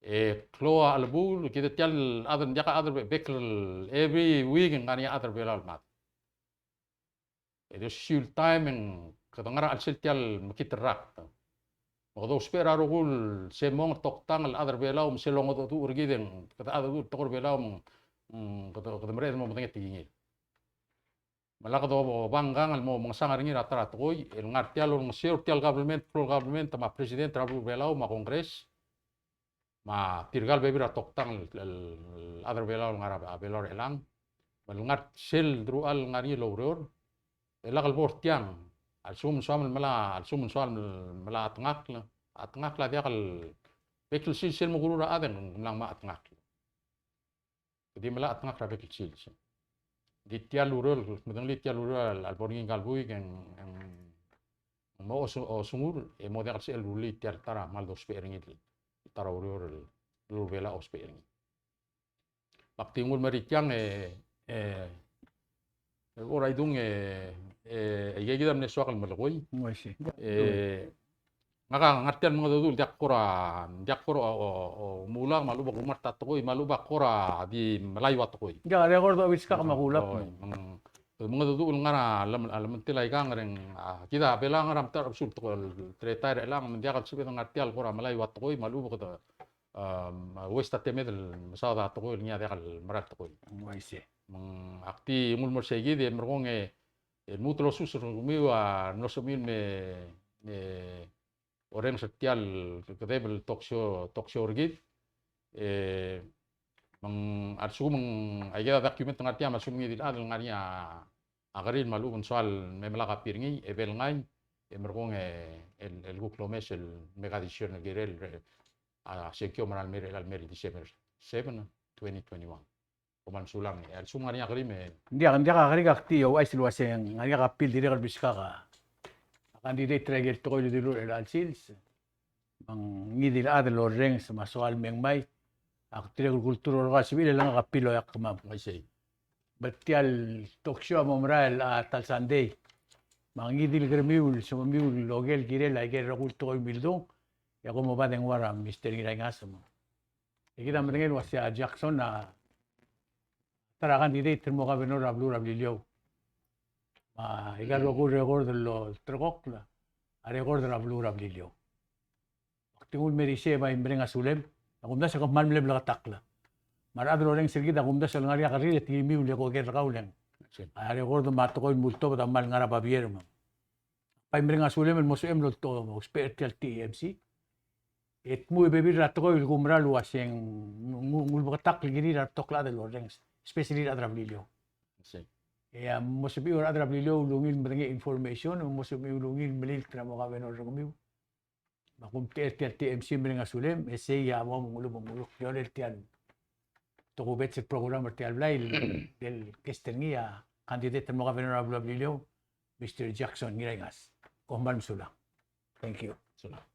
E klou a chelebuul, kid a tia el chad, ng diak a chad er a bek el, every week e ng ngar er ngii a chad er a Belau el mad. E di osisiu el taem e ng kede ngar er a chelsel tia el mekngit el rakt. Me kede ousbech er a rokui el se mong e toktang el chad er a Belau me sel longedecheduch er kid e ng kede chadecheduch el tekoi er a Belau me ng, mm, kede, kede mereched el mo medengei a tekingel. Me lak dobo bangkang el mo mengesang er ngii er a ta er a tekoi, el ngar tia el olengeseu er tia el government, federal government, me a president er a beluu er a Belau, me a Congress, me tirka el bebil er a toktang el, el, el chad er a Belau el ngar er a Belau er chelechang, me le ngar sel deruchall el ngar er ngii el oureor, e lak el bo er tiang, a lsekum ng soam el melai, a lsekum ng soam el melai a chetengakl, a chetengakl a diak el, bek el sils el mekurur a chad e ng mla ngmai a chetengakl. Kede melai a chetengakl er a bek el sils. Di tia el ureor, medengelii tia el ureor a lebo er ngii ngika el buik e ng, e ng mo osu-, osengel, e mo diak el sebechel el rullii tia el ta er a kmal dousbech er ngii el ta er a ureor el beluu er a Belau a ousbech er ngii. Me ak di nguu el mer tiang e, e, e, kora idung e, e, e, aikakid a mle soak el melekoi. Oi, sei. E, ngak a ngar tia el mengedecheduch el diak kora, diak kora o, o, o, mulak me a lechub e kumark a tekoi, me a lechub e kora di melai ua tekoi. Ia, a record a obiskak me a kulak. Oi, me ng, mengedecheduch el ngar er a lem-, a lemengetel aikang er ngii, a, kid a Belau a ngar er a metacherbesul tekoi el teletael er chelechang, me ng diak el sebeched el ngar tia el kora melai ua tekoi, me a lechub e kede, um, waste a temed el mesaod a tekoi el ngii a diak el mera el tekoi. Oi, sei. Me ng ak di nguu el mer seikid e merekong e, e lmuut el osus er kemiu a, mlo sebechemiu el me, me orrenges er tia el kedeb el talk show, talk show er kid. E, me ng, a lsekum ng aikakid a document el ngar tia, me a lsekum ngii di el chad el ngar er ngii a, a kerir me a lechub e ng soal me melai a copy er ngii, e blengai, e merekong e, el, el kuk lomes el make a decision el kirel, a, sengkio me a mera el mei er chelechang el mei er December seven, twenty twenty-one. Kom kmal mesulang, e a lsekum ng ngar er ngii a kerir me. Ng diak, ng diak a kerik, ak di ouchais el uasei ng ngar er ngii a copy el dirrek el biskak a candidate er a ikel tekoi el dilu er chelecha el sils. Me ngii di el chad el orrenges me a soal me ngmai, ak dirrek el kultur er a rokui el sebechir el ngar er ngii a copy el oeak kemam. Uaisei. Me tia el talk show a mo merael a ta el Sunday. Me ngii di el keremiu el sememiu el oker el kirel a ikel rokui el tekoi el mildung, e kom oba dengua er a Mister Ngiraingas me. E kid a medengei el uasei a Jackson a ta er a candidate el mo governor er a beluu er a Beliliou. Me aika el rokui el record el olterekokl a record er a beluu er a Beliliou. Ak di nguu el mer isei e bai mereng a sulem, e kumdasu e kom kmal mle bleketakl. Me a rechad el orrenges er kid a kumdasu el ngar er ngii a kerir e te kimiu el oker er kau el ng. Sei. A record me a tekoi el multobed a kmal ngar er a babier me. Bai mereng a sulem el mo sebechem el olto, ousbech er tia el T M C. E dmu e bebil er a tekoi el kumerang el uasei ng, ng, ng ulbeketakl el kirir a rebetok el chad el orrenges, especially a rechad er a Beliliou. Sei. E a mo sebechiu a rechad er a Beliliou el ungil medengei a information, e mo sebechiu el ungil melilt er a mo governor er kemiu. Me a kumtechei er tia el T M C, mereng a sulem, e sei a mo mengelub, mengelub, mengelub, tia el tokubets el program er tia el blai, el, el guest er ngii a candidate el mo governor er a beluu er a Beliliou, Mister Jackson Ngiraingas. Kom kmal mesulang. Thank you. Sulang.